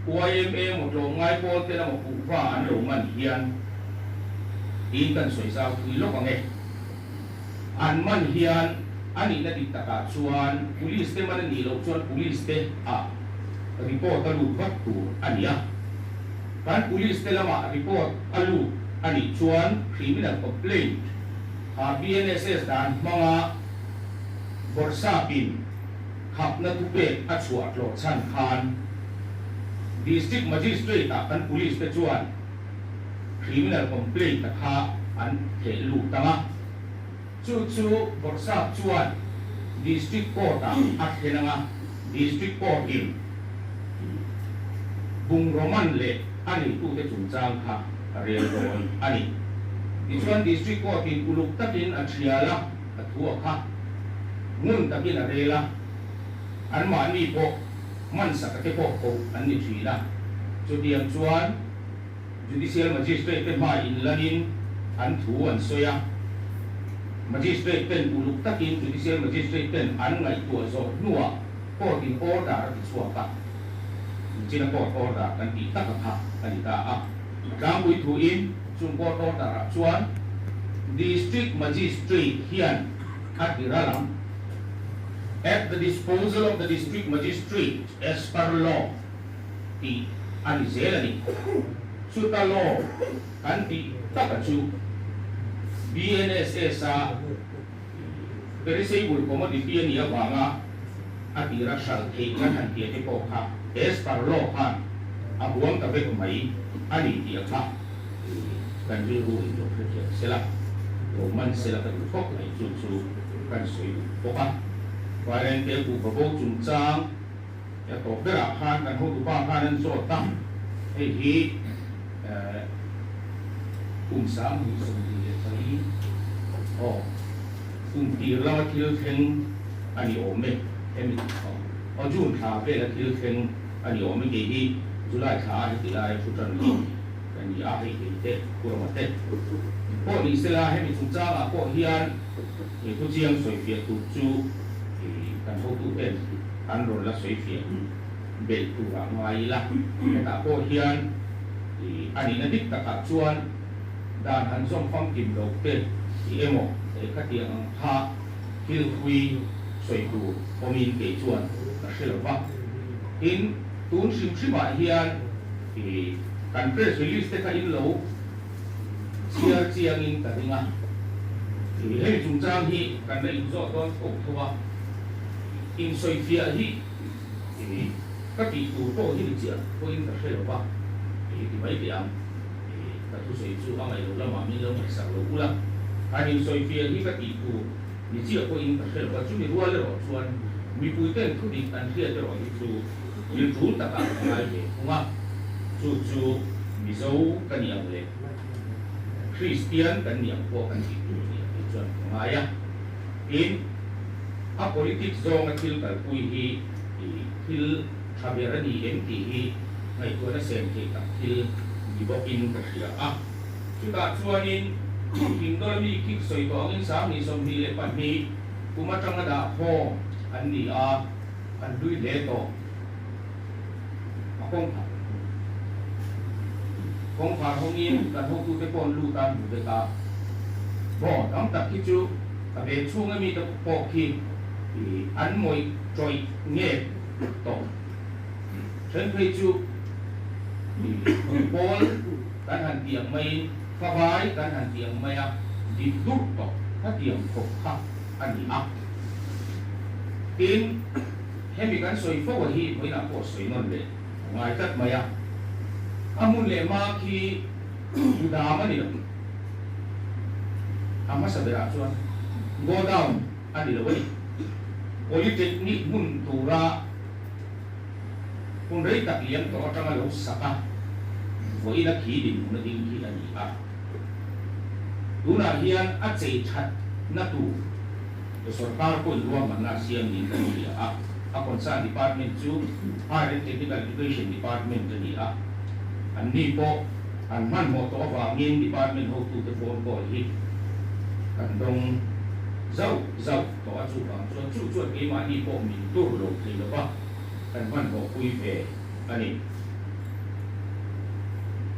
yma emaw tlawmngai pawl te lama kuhva an lo man hian tiin kan sawi zau thui lawk ang e. An man hian a nihna dik takah chuan Police te man a nih loh chuan Police te ah report a lut vat tur a ni a. Kan Police te lamah report a lut a nih chuan criminal complaint kha BNSS dan hmanga bawrhsapin khapna thupek a chhuah tlawh chhan khan District Magistrate ah kan Police te chuan criminal complaint a kha an theh lut ang a, chu chu bawrhsap chuan District Court ah a thlen ang a, District Court in bungraw man leh a neitute chungchang kha a rel dawn a ni. Tichuan District Court in uluk takin a thial a. A thu a kha ngun takin a rel a, anmahni pawh hmansaka te pawh koh an ni thin a. Chutiang chuan Judicial Magistrate te hma inlanin an thu an sawi a, Magistrate ten uluk takin Judicial Magistrate ten an ngaihtuah zawh hnuah Court in order a ti chhuak a, China Court order kan tih tak a kha a ni ta a. Tlangpui thuin chung court order ah chuan District Magistrate hian a ti ral ang, At the disposal of the District Magistrate as per law tih a ni zel a ni. Chuta law kan tih taka chu BNSS a perishable commodity a nih avanga a tira hralh theih kan han tia te pawh kha as per law khan a huam ta vek mai a ni tih a kha kan rilru in lo hrethiam sela, lo man sela ka duh khawp mai chu chu kan sawi duh bawk a. Vairengte kuhva bo chungchang a tawp berah khan kan hotupa khan an zawt a, hei hi kum 2024 aw kum tir lama thil thleng a ni awm e, hemi aw June thla vela thil thleng a ni awm e, kei hi July thla a heti lai thu tan lo ka ni a, hei kei te Kurama te pawh ni sela hemi chungchangah pawh hian thu chiang sawifiah tur chu kan hotu ten. an rawn la sawi fiah belh turah ngai ila. Hetah pawh hian a nihna dik takah chuan dan han zawm famkim loh te i emaw khatiang ang kha thil hlui sawi tur awmin kei chuan ka hre lo va. Tin, tun hrim hrimah hian kan press release te kha in lo chhiar chiangin ka ring a. Hemi chungchang hi kan la inzawh dawn tho tho a, insawifiah hi ka tih tur pawh hi ni chiah pawhin ka hre lo va, ti mai teh ang. Ka thusawi chu a ngaih loh lamah min lo ngaihsak lo ula, han insawifiah hi ka tih tur ni chiah pawhin ka hre lo va, chumi rual erawh chuan mipuiten thu dik an hriat erawh hi chu thil tul takah ka ngai ve thung a, chu chu Mizo ka ni ang leh Kristian kan ni ang pawh kan tih tur ni ang tih chuan ka ngai a. Tin, a politics zawnga thil kalpui hi thil tha ber a ni em tih hi ngaihtuahna sem theih tak thil ni bawkin ka hria a. Chutah chuanin Thingdawla mi khik sawi tawh angin 2022 kum atanga dah khawm an ni a, an hlui hle tawh. A kawngkhar kawngkhar hawngin kan hotute pawh an lut a, an hmu vek a. Maw tam tak khi chu ka veng chhunga mite pawh khi an mawih tawih nge tawh. Then phei chu pawl kan han ti ang maiin favai kan han ti ang mai a, dip durh tawh khatiang khawp kha a ni a. Tin, hemi kan sawi fo a hi vawiinah pawh sawi nawn leh a ngai tlat mai a. A hmun leh hma khi gudam a ni lo. A hmasa berah chuan godown a ni lo a ni. Polytechnic hmun tura hun rei tak liam tawh atanga lo sak a, vawiin a khi dinhmun a ding khi a ni a. Tunah hian a chei that na tur sorkar pawhin ruahmanna a siam niin kan hria a, a concern department chu Higher and Technical Education Department a ni a, anni pawh an hmanhmawh tawh avangin department hotute phone call hi kan dawng zauh zauh tawh a, chuvang chuan chu chuan keimahni pawh min tur lo thei lo va, kan hmanhmawh pui ve a ni.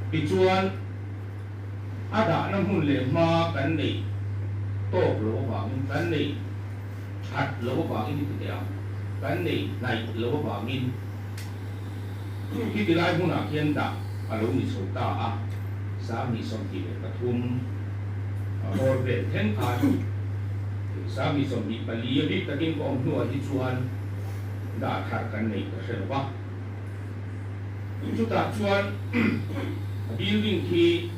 Tichuan, a dahna hmun leh hma kan neih tawk lo avangin, kan neih that lo avangin i ti teh ang, kan neih hnaih lo avangin khiti lai hmunah khian dah a lo ni chho ta a, 2023 bawr vel thleng khan 2024 a bik takin ka awm hnuah hi chuan dah thar kan neih ka hre lo va. Chutah chuan building khi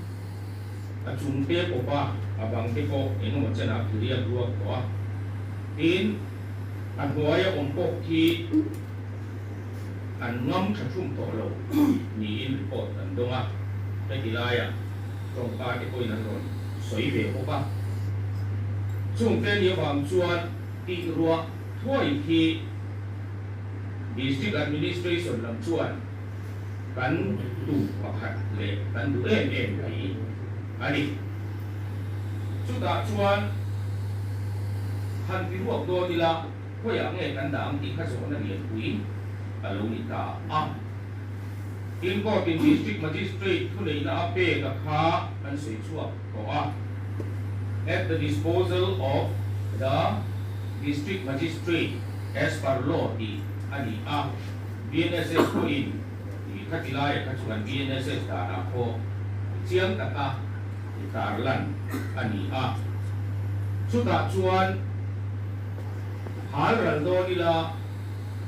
a chung te pawp a, a bang te pawh eng emaw chenah khi riak ruak tawh a. Tin, a hnuaia awm pawh khi an ngam tha thum tawh lo niin report an dawng a. Heti laiah tawngka te pawhin an rawn sawi ve bawk a. Chungte ni avang chuan tih ruah thuai khi District Administration lam chuan kan duh pakhat leh kan duh em em mai a ni. Chutah chuan han ti ruak dawn ila khawiah nge kan dah ang tih kha zawhna lianpui a lo ni ta a. Tin, Court-in District Magistrate thuneihna a pek a kha kan sawi chhuak tawh a. At the disposal of the District Magistrate as per law tih a ni a, BNSS pawhin tih khati laiah kha chuan BNSS danah pawh chiang taka tarlan a ni a. Chutah chuan hal ral dawn ila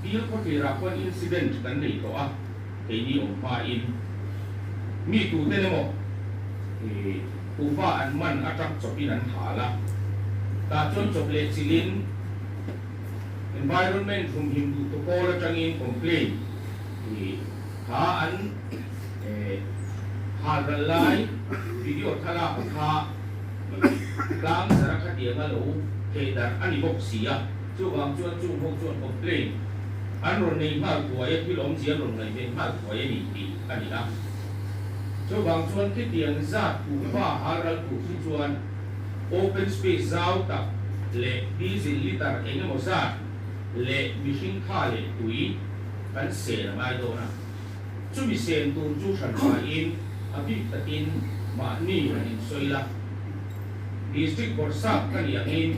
Dil khawtlirah khuan incident kan nei tawh a, keini awm hmain mi tuten emaw kuhva an man atang chawpin an hal a, tah chuan chawp leh chilhin environment humhim duh tu pawl atangin complaint kha an hal ral lai video thlalak kha tlang zara khatianga lo thehdarh a ni bawk si a. Chuvang chuan chung ho chuan complaint an rawn nei nghal thuai a, thil awmzia an rawn ngaih ve nghal thuai a ni tih a ni a. Chuvang chuan khitiang zat kuhva hal ral tur hi chuan open space zau tak leh diesel litre eng emaw zat leh mihring tha leh tui kan sen a ngai dawn a. Chumi sen tur chu hran hmain a bik takin mahni han insawi la. District Bawrhsap ka nih angin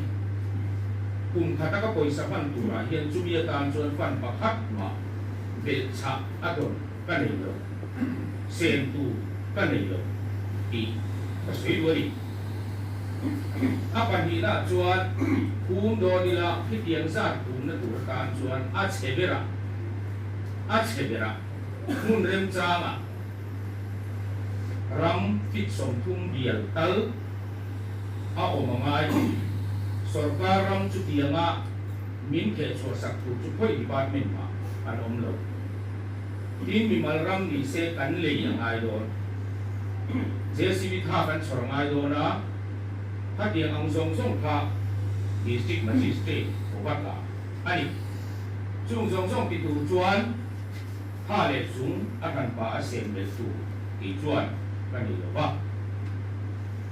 kum khata ka pawisa hman turah hian chumi atan chuan fund pakhat mah belhchhah a dawn ka nei lo, sen tur ka nei lo tih ka sawi duh a ni. A pahnihnaah chuan phum dawn ila khitiang zat phumna tur atan chuan a chhe berah a chhe berah hmun remchangah ram fit 30 bial tal a awm a ngai. Sorkar ram chutianga min thehchhuah sak tur chu khawi department mah an awm lo. Tin, mimal ram ni se kan lei a ngai dawn. JCB tha kan chhawr a ngai dawn a, khatiang ang zawng zawng kha District Magistrate Rawbat-ah a ni. Chung zawng zawng ti tur chuan tha leh zung a hranpa a sem belh tur tih chuan ka ni lo va.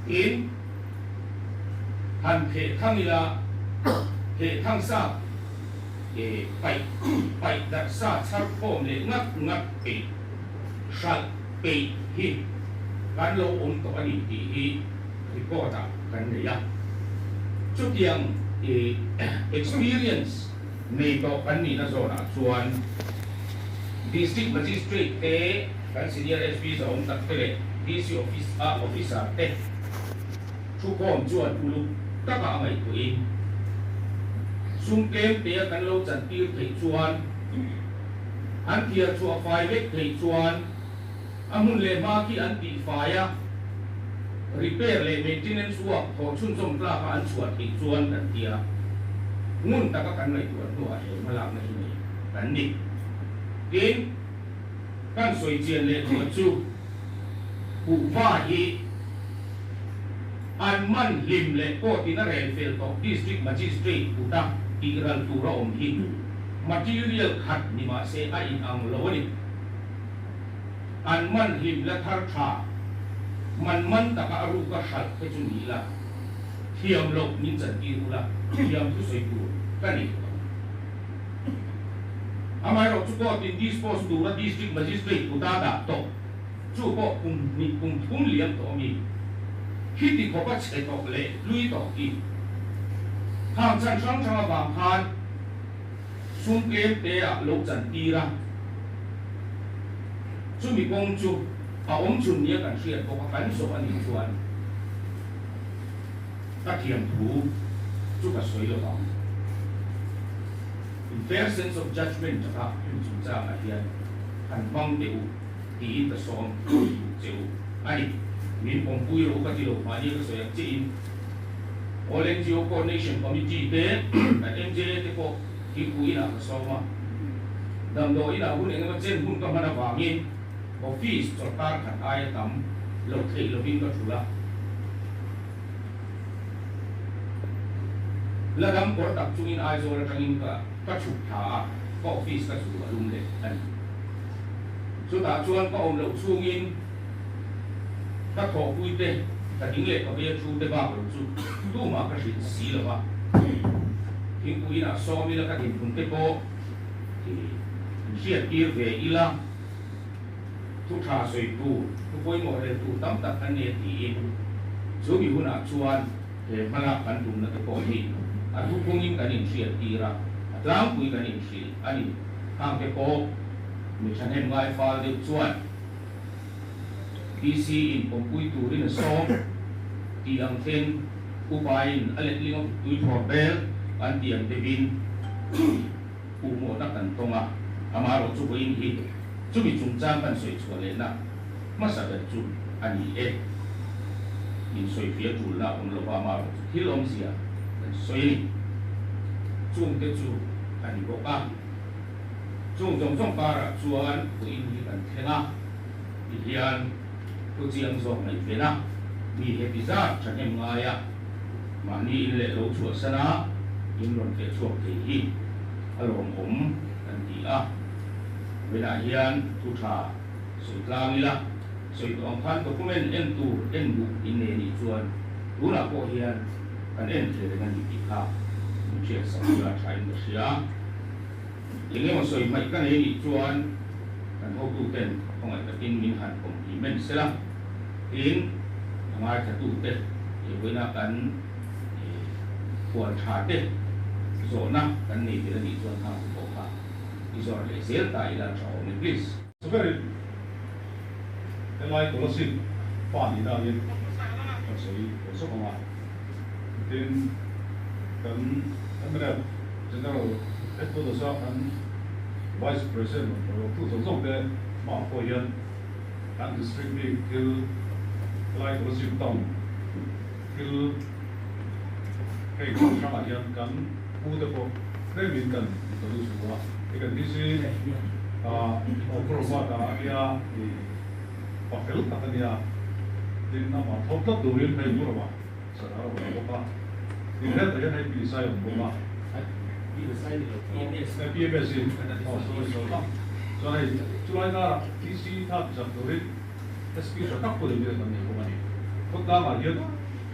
Tin, han theh thang ila, theh thang sa e paih paih darh sa chhar khawm leh ngat ngat peih hralh peih hi kan lo awm tawh a ni tih hi record ah kan nei a. Chutiang i experience nei tawh kan nihna zawnah chuan District Magistrate te, kan Senior SP zahawm tak te leh DC Office a Officer te thukhawm chuan uluk taka a ngaihtuahin sum tlem te a kan lo chantir theih chuan an thiar chhuah fai vek theih chuan A hmun leh hma khi an tih fai a, repair leh maintenance work thawh chhunzawm tlaka an chhuah theih chuan kan ti a, ngun taka kan ngaihtuah hnuah he hmalakna hi nei kan ni. Tin, kan sawi chian leh duah chu kuhva hi an man hlim leh court in a rel fel tawh District Magistrate kuta tih ral tur a awm hi material khat ni mahse a inang lo a ni. An man hlim la thar tha, man man taka a ruka hralh te chu ni ila, thiam loh min chantir ula, thiam thusawi tur ka nei lo ang. Amaherawh chu court in dispose tura District Magistrate kuta dah tawh chu pawh kum hnih kum thum liam tawh ami khiti khawpa chhe tawh leh hlui tawh hi khang chan hrang hrang avang khan Sum tlem te ah lo chantir a, chumi kawng chu a awm chhun nia kan hriat bawk a, kan zawh a nih chuan ka thiam thu chu ka sawi lo vang. In fair sense of judgement taka hemi chungchangah hian han hmang teh u tiin ka sawm duh che u a ni. Min pawmpui rawh u ka ti lo mahni ka sawi ang chiahin. All NGO Coordination Committee te, kan MJA te pawh thingpui inah ka sawm a. Damdawi inah hun engemaw chen hun ka hman avangin office chawlhkar khat aia tam loh theih lovin ka thul a. La dam kawr tak chungin Aizawl atangin ka ka chhuk thla a, ka office ka chhuh a lum leh a ni. Chutah chuan ka awm loh chhungin Ka thawhpui te, ka ding leh ka vei a thu te bak lo chu tumah ka hrilh si lo va. Thingpui inah sawm ila ka dinhmun te pawh in hriat tir ve ila, thu tha sawi tur, thu pawimawh rel tur tam tak an nei a tiin chu mi hunah chuan he hmalak kan tumna te pawh hi a thuphungin kan inhriat tir a, a tlangpui kan inhrilh a ni. Khang te pawh mi thahnem ngai fal deuh chuan. DC in pawmpui turin a sawm tih ang thleng upain a letling a tui thlawr bel an tih ang deuhin puhmawhna kan tawng a, amaherawh chu vawiin hi chumi chungchang kan sawi chhuah lehna hmasa ber chu a ni e. Insawifiah tulna a awm lova amaherawh chu thil awmzia kan sawi a ni. Chungte chu a ni bawk a. Chung zawng zawng karah chuan vawiin hi kan thleng a, tihian thu chiang zawk ngaih ven a, mi heti zat thahnem ngai a, mahni in leh lo chhuahsan a, in rawn feh chhuak thei hi a lawmawm kan ti a. Vawiinah hian thu tha sawi tlang ila, sawi tawh ang khan document en tur en duh in nei anih chuan tunah pawh hian kan en thei reng a ni tih kha min hriatsak ila thain ka hria. Engemaw sawi hmaih ka nei nih chuan kan hotuten khawngaih takin min han compliment sela, tin a ngaithlatute leh vawiina kan khual tha te zawhna kan nei tel a nih chuan khang te pawh kha i zawrh leh zel ta ila tha awm e please. Chuberin helai Kolasib pa nihna angin kan sawi tawh zawk ang a, tin kan mnf General Headquarters a kan Vice President rawhtu zawng zawng te hmaah pawh hian kan District bik thil helai Kolasib Town thil hei hrang hrangah hian kan pu te pawh tlemin kan introduce duh a, hei kan DC Awkrawmata a nia i pa fel tak a nia, tin amah thawk tlat turin hei Murama Sardar a awm bawk a, tin hetah hian hei Pi Sai a awm bawk a, PMS in aw sorry sorry chuan hei chulai karah DC tha tichak turin SP tha tak pawh nei kan nei bawk a ni. Khawtlangah hian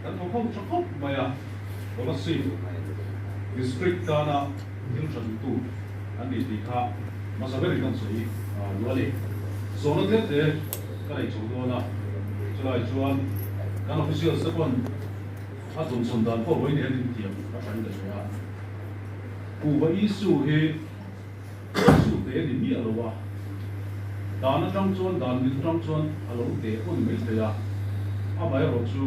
kan thawk ho tha khawp mai a, Kolasib District tana thil tha duhtu an ni tih kha hmasa berin kan sawi luh a ni. Zawhna tlem te ka nei chho dawn a, chulai chuan kan officials te pawn a zawnchhawn dan pawh vawiin hian inthiam a thain ka hria a. Kuhva issue hi issue te ni miah lo a, dan atang chuan dan mil atang chuan a lo te pawh ni mai thei a, amaherawh chu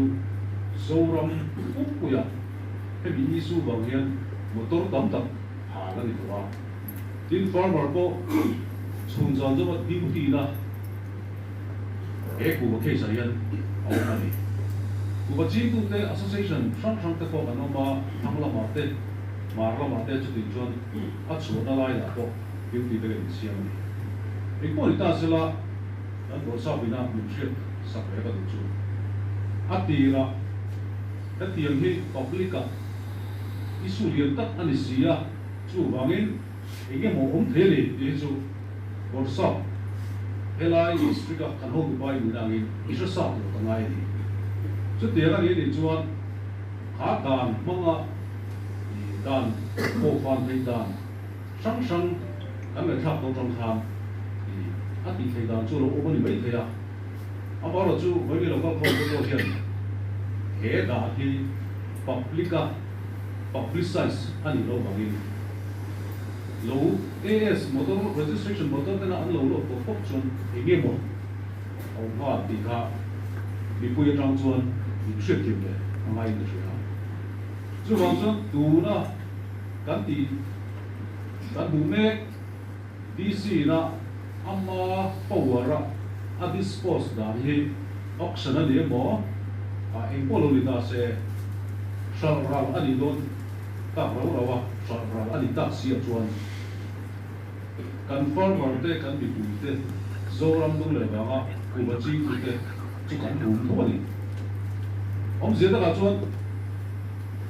Zoram pumpuia hemi issue vang hian motor tam tak hal a ni tawh a, tin farmer pawh chhun zan zawka duty na he kuhva case ah hian a awm a ni. Kuhva chingtute association hrang hrang te pawh kan awm a, thlang lamah te Hmar lamah te chutin chuan a chhuahna lai lah pawh duty te ka insiam a ni. Engpawh ni ta sela kan Bawrhsap ina min hriat sak ve ka duh chu. A tirah hetiang hi public ah issue lian tak a ni si a, chuvangin eng emaw awm thei a ni tih hi chu Bawrhsap helai district a kan hotu pa i nihna angin i hre sa tur ka ngai a ni. Chutiang a nih nih chuan kha dan hmanga Dan pawhfan theih dan hrang hrang kan ngaihthlak tawh tang khan a tih theih dan chu a lo awm a ni mai thei a. Amaherawh chu vawiin local council pawh hian he dan hi public a publicize a nih loh vangin lo AS motor registration motor tena an lo load tawh pawp chuan eng nge maw a awm nghal tih kha mipui atang chuan min hriatthiam leh a ngaiin ka hria. Chuvang chuan tuna kan tih kan hmuh mek DC ina ama power a a dispose dan hi auction a ni emaw ah eng pawh lo ni ta se hralh ral a nih dawn tak rau rau a, hralh ral a nih tak si ah chuan kan farmer te kan mipui te Zoram dung leh vanga kuhva chingtu te chu kan bum tho a ni. Awmzia takah chuan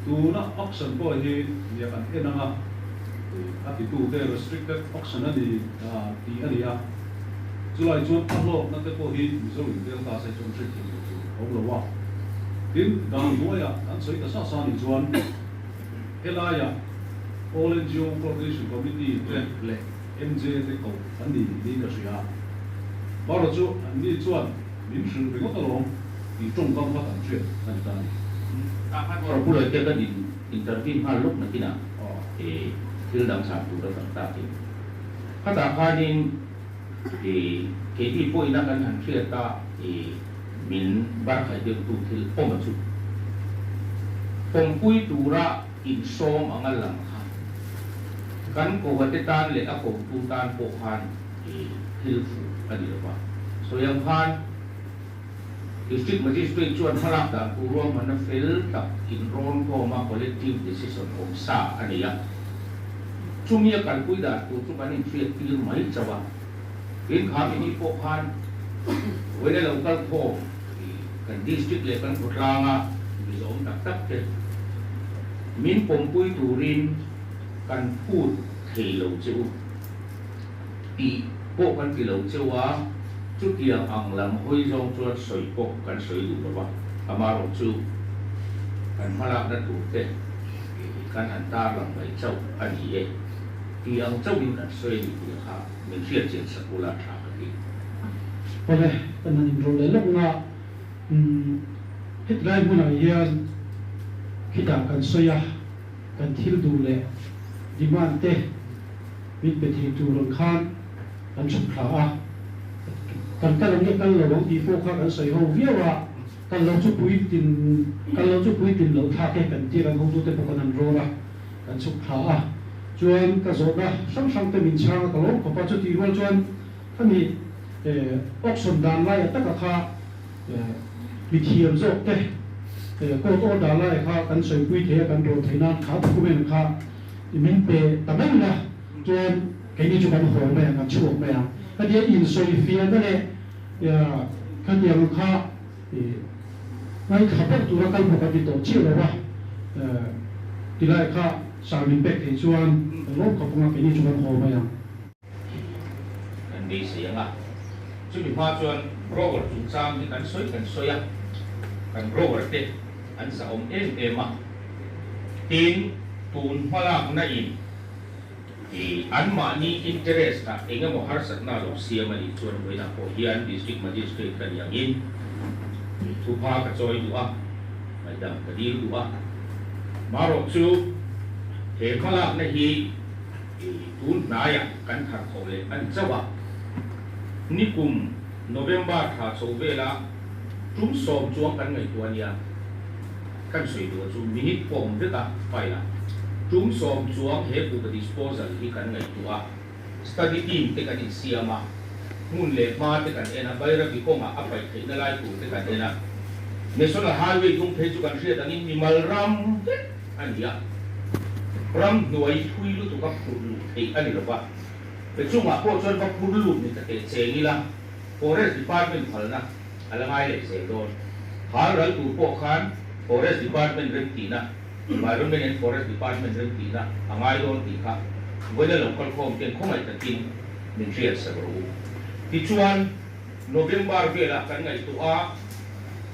tuna auction pawh hi nia kan en ang a, a titute restricted auction a ni tih a ni a, chulai chuan a hlawkna te pawh hi Mizo in tel ta se chuan hriat thiam loh tur a awm lo a. Tin, dan hnuaiah kan sawi ta sa sa nih chuan helaiah All NGO Coordination Committee te leh MJ te koh an ni niin ka hria. Baro chu anni chuan min hrilh ringawt alawm tih tawngkam kha kan hriat a ni ta a ni. Baro pulai te kan in interview nghal lawk nakinah thil dang chhan tur a tam takin khatah khanin keini pawhina kan han hriat a min barkhaih deuhtu thil awm a chu pawmpui tura insawm anga lang kha kan kohate tan leh a kotu tan pawh khan thil fuh a ni lo va. Sawi ang khan District Magistrate chuan hmalak dan tur ruahmanna fel tak inrawn khawma collective decision awm sa a nei a. Chumi a kalpui dan tur chu kan inhriat tir mai chauh a. Tin, kha mini pawh khan vawiin a lo kal khawm kan District leh kan khawtlanga mizawm tak tak te min pawmpui turin kan phut thei lo che u tih pawh kan ti lo cheu a, chutiang ang lam hawi zawng chuan sawi pawh kan sawi duh lo va, amaherawh chu kan hmalakna tur te kan han tarlang mai chauh a ni e. Ti ang chauhin kan sawi a ni tih kha min hriat chian sak ula tha ka ti. Awle, kan han inrawlh leh lawk nga, umm hetilai hmunah hian khitah kan sawi a, kan thil duh leh demand te min pe thei tur ang khan kan chhuk thla a, kan kal ang nge kal lo ang tih pawh kha kan sawi ho viau a, kal lo chu puitlin kal lo chu puitlin loh thlak e kan tia kan hotute pawh kan han rawl a. Kan chhuk thla a, chuan ka zawhna hrang hrang te min chhang a, ka lawm khawp a, chutih rual chuan khami auction dan laia taka kha mithiam zawk te court order laia kha kan sawipui thei a, kan rawn theih nan kha document kha min pe ta mai la, chuan keini chu kan haw mai ang, kan chhuak mai ang. Khatia insawifiahna leh khatiang kha Ngaithla ber tura kal bawk an ni tawh chiah lo a, tilai kha sar min pek theih chuan kan lawm khawp anga keini chu kan haw mai ang. Kan beisei ang a, chumi hma chuan grower chungchang hi kan sawi kan sawi a, kan grower te an zahawm em em a, tin tun hmalakna in I anmahni interest ah eng emaw harsatna a lo siam a nih chuan vawiinah pawh hian District Magistrate ka nih angin thupha ka chawi duh a, ngaihdam ka dil duh a. Marawh chu he hmalakna hi i tun hnaiah kan thar tho leh a ni chauh a. Nikum November thla chho vela tum sawm chuang kan ngaihtuah a nia. Kan sawi duh chu minute pawh awm vek a, file ah tum sawm chuang he kuhva disposal hi kan ngaihtuah a, study team te kan insiam a, hmun leh hma te kan en a, Bairabi kawngah a paih theihna lai tur te kan en a, National Highway dung phei chu kan hriat angin mimal ram vek a ni a, ram hnuai thui lutuk a phurh luh theih a ni lo va, pe chungah pawh chuan va phur lut ni ta teh cheng ila Forest Department phalna a la ngai leh zel dawn. Hal ral tur pawh khan Forest Department remtihna, Environment and Forest Department remtihna a ngai dawn tih kha vawiina lo kal khawm ten khawngaih takin min hriat sak rawh u. Tichuan, November velah kan ngaihtuah a,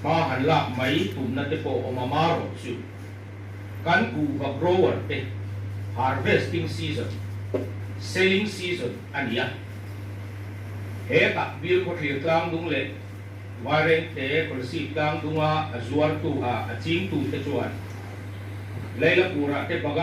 hma han lak mai tumna te pawh awm a marawh chu kan kuhva grower te harvesting season, selling season a ni a. Hetah Bilkhawthlir tlangdung leh Vairengte Kawlsip tlangdunga a zuartu a a chingtute chuan Leilapurah te bagan.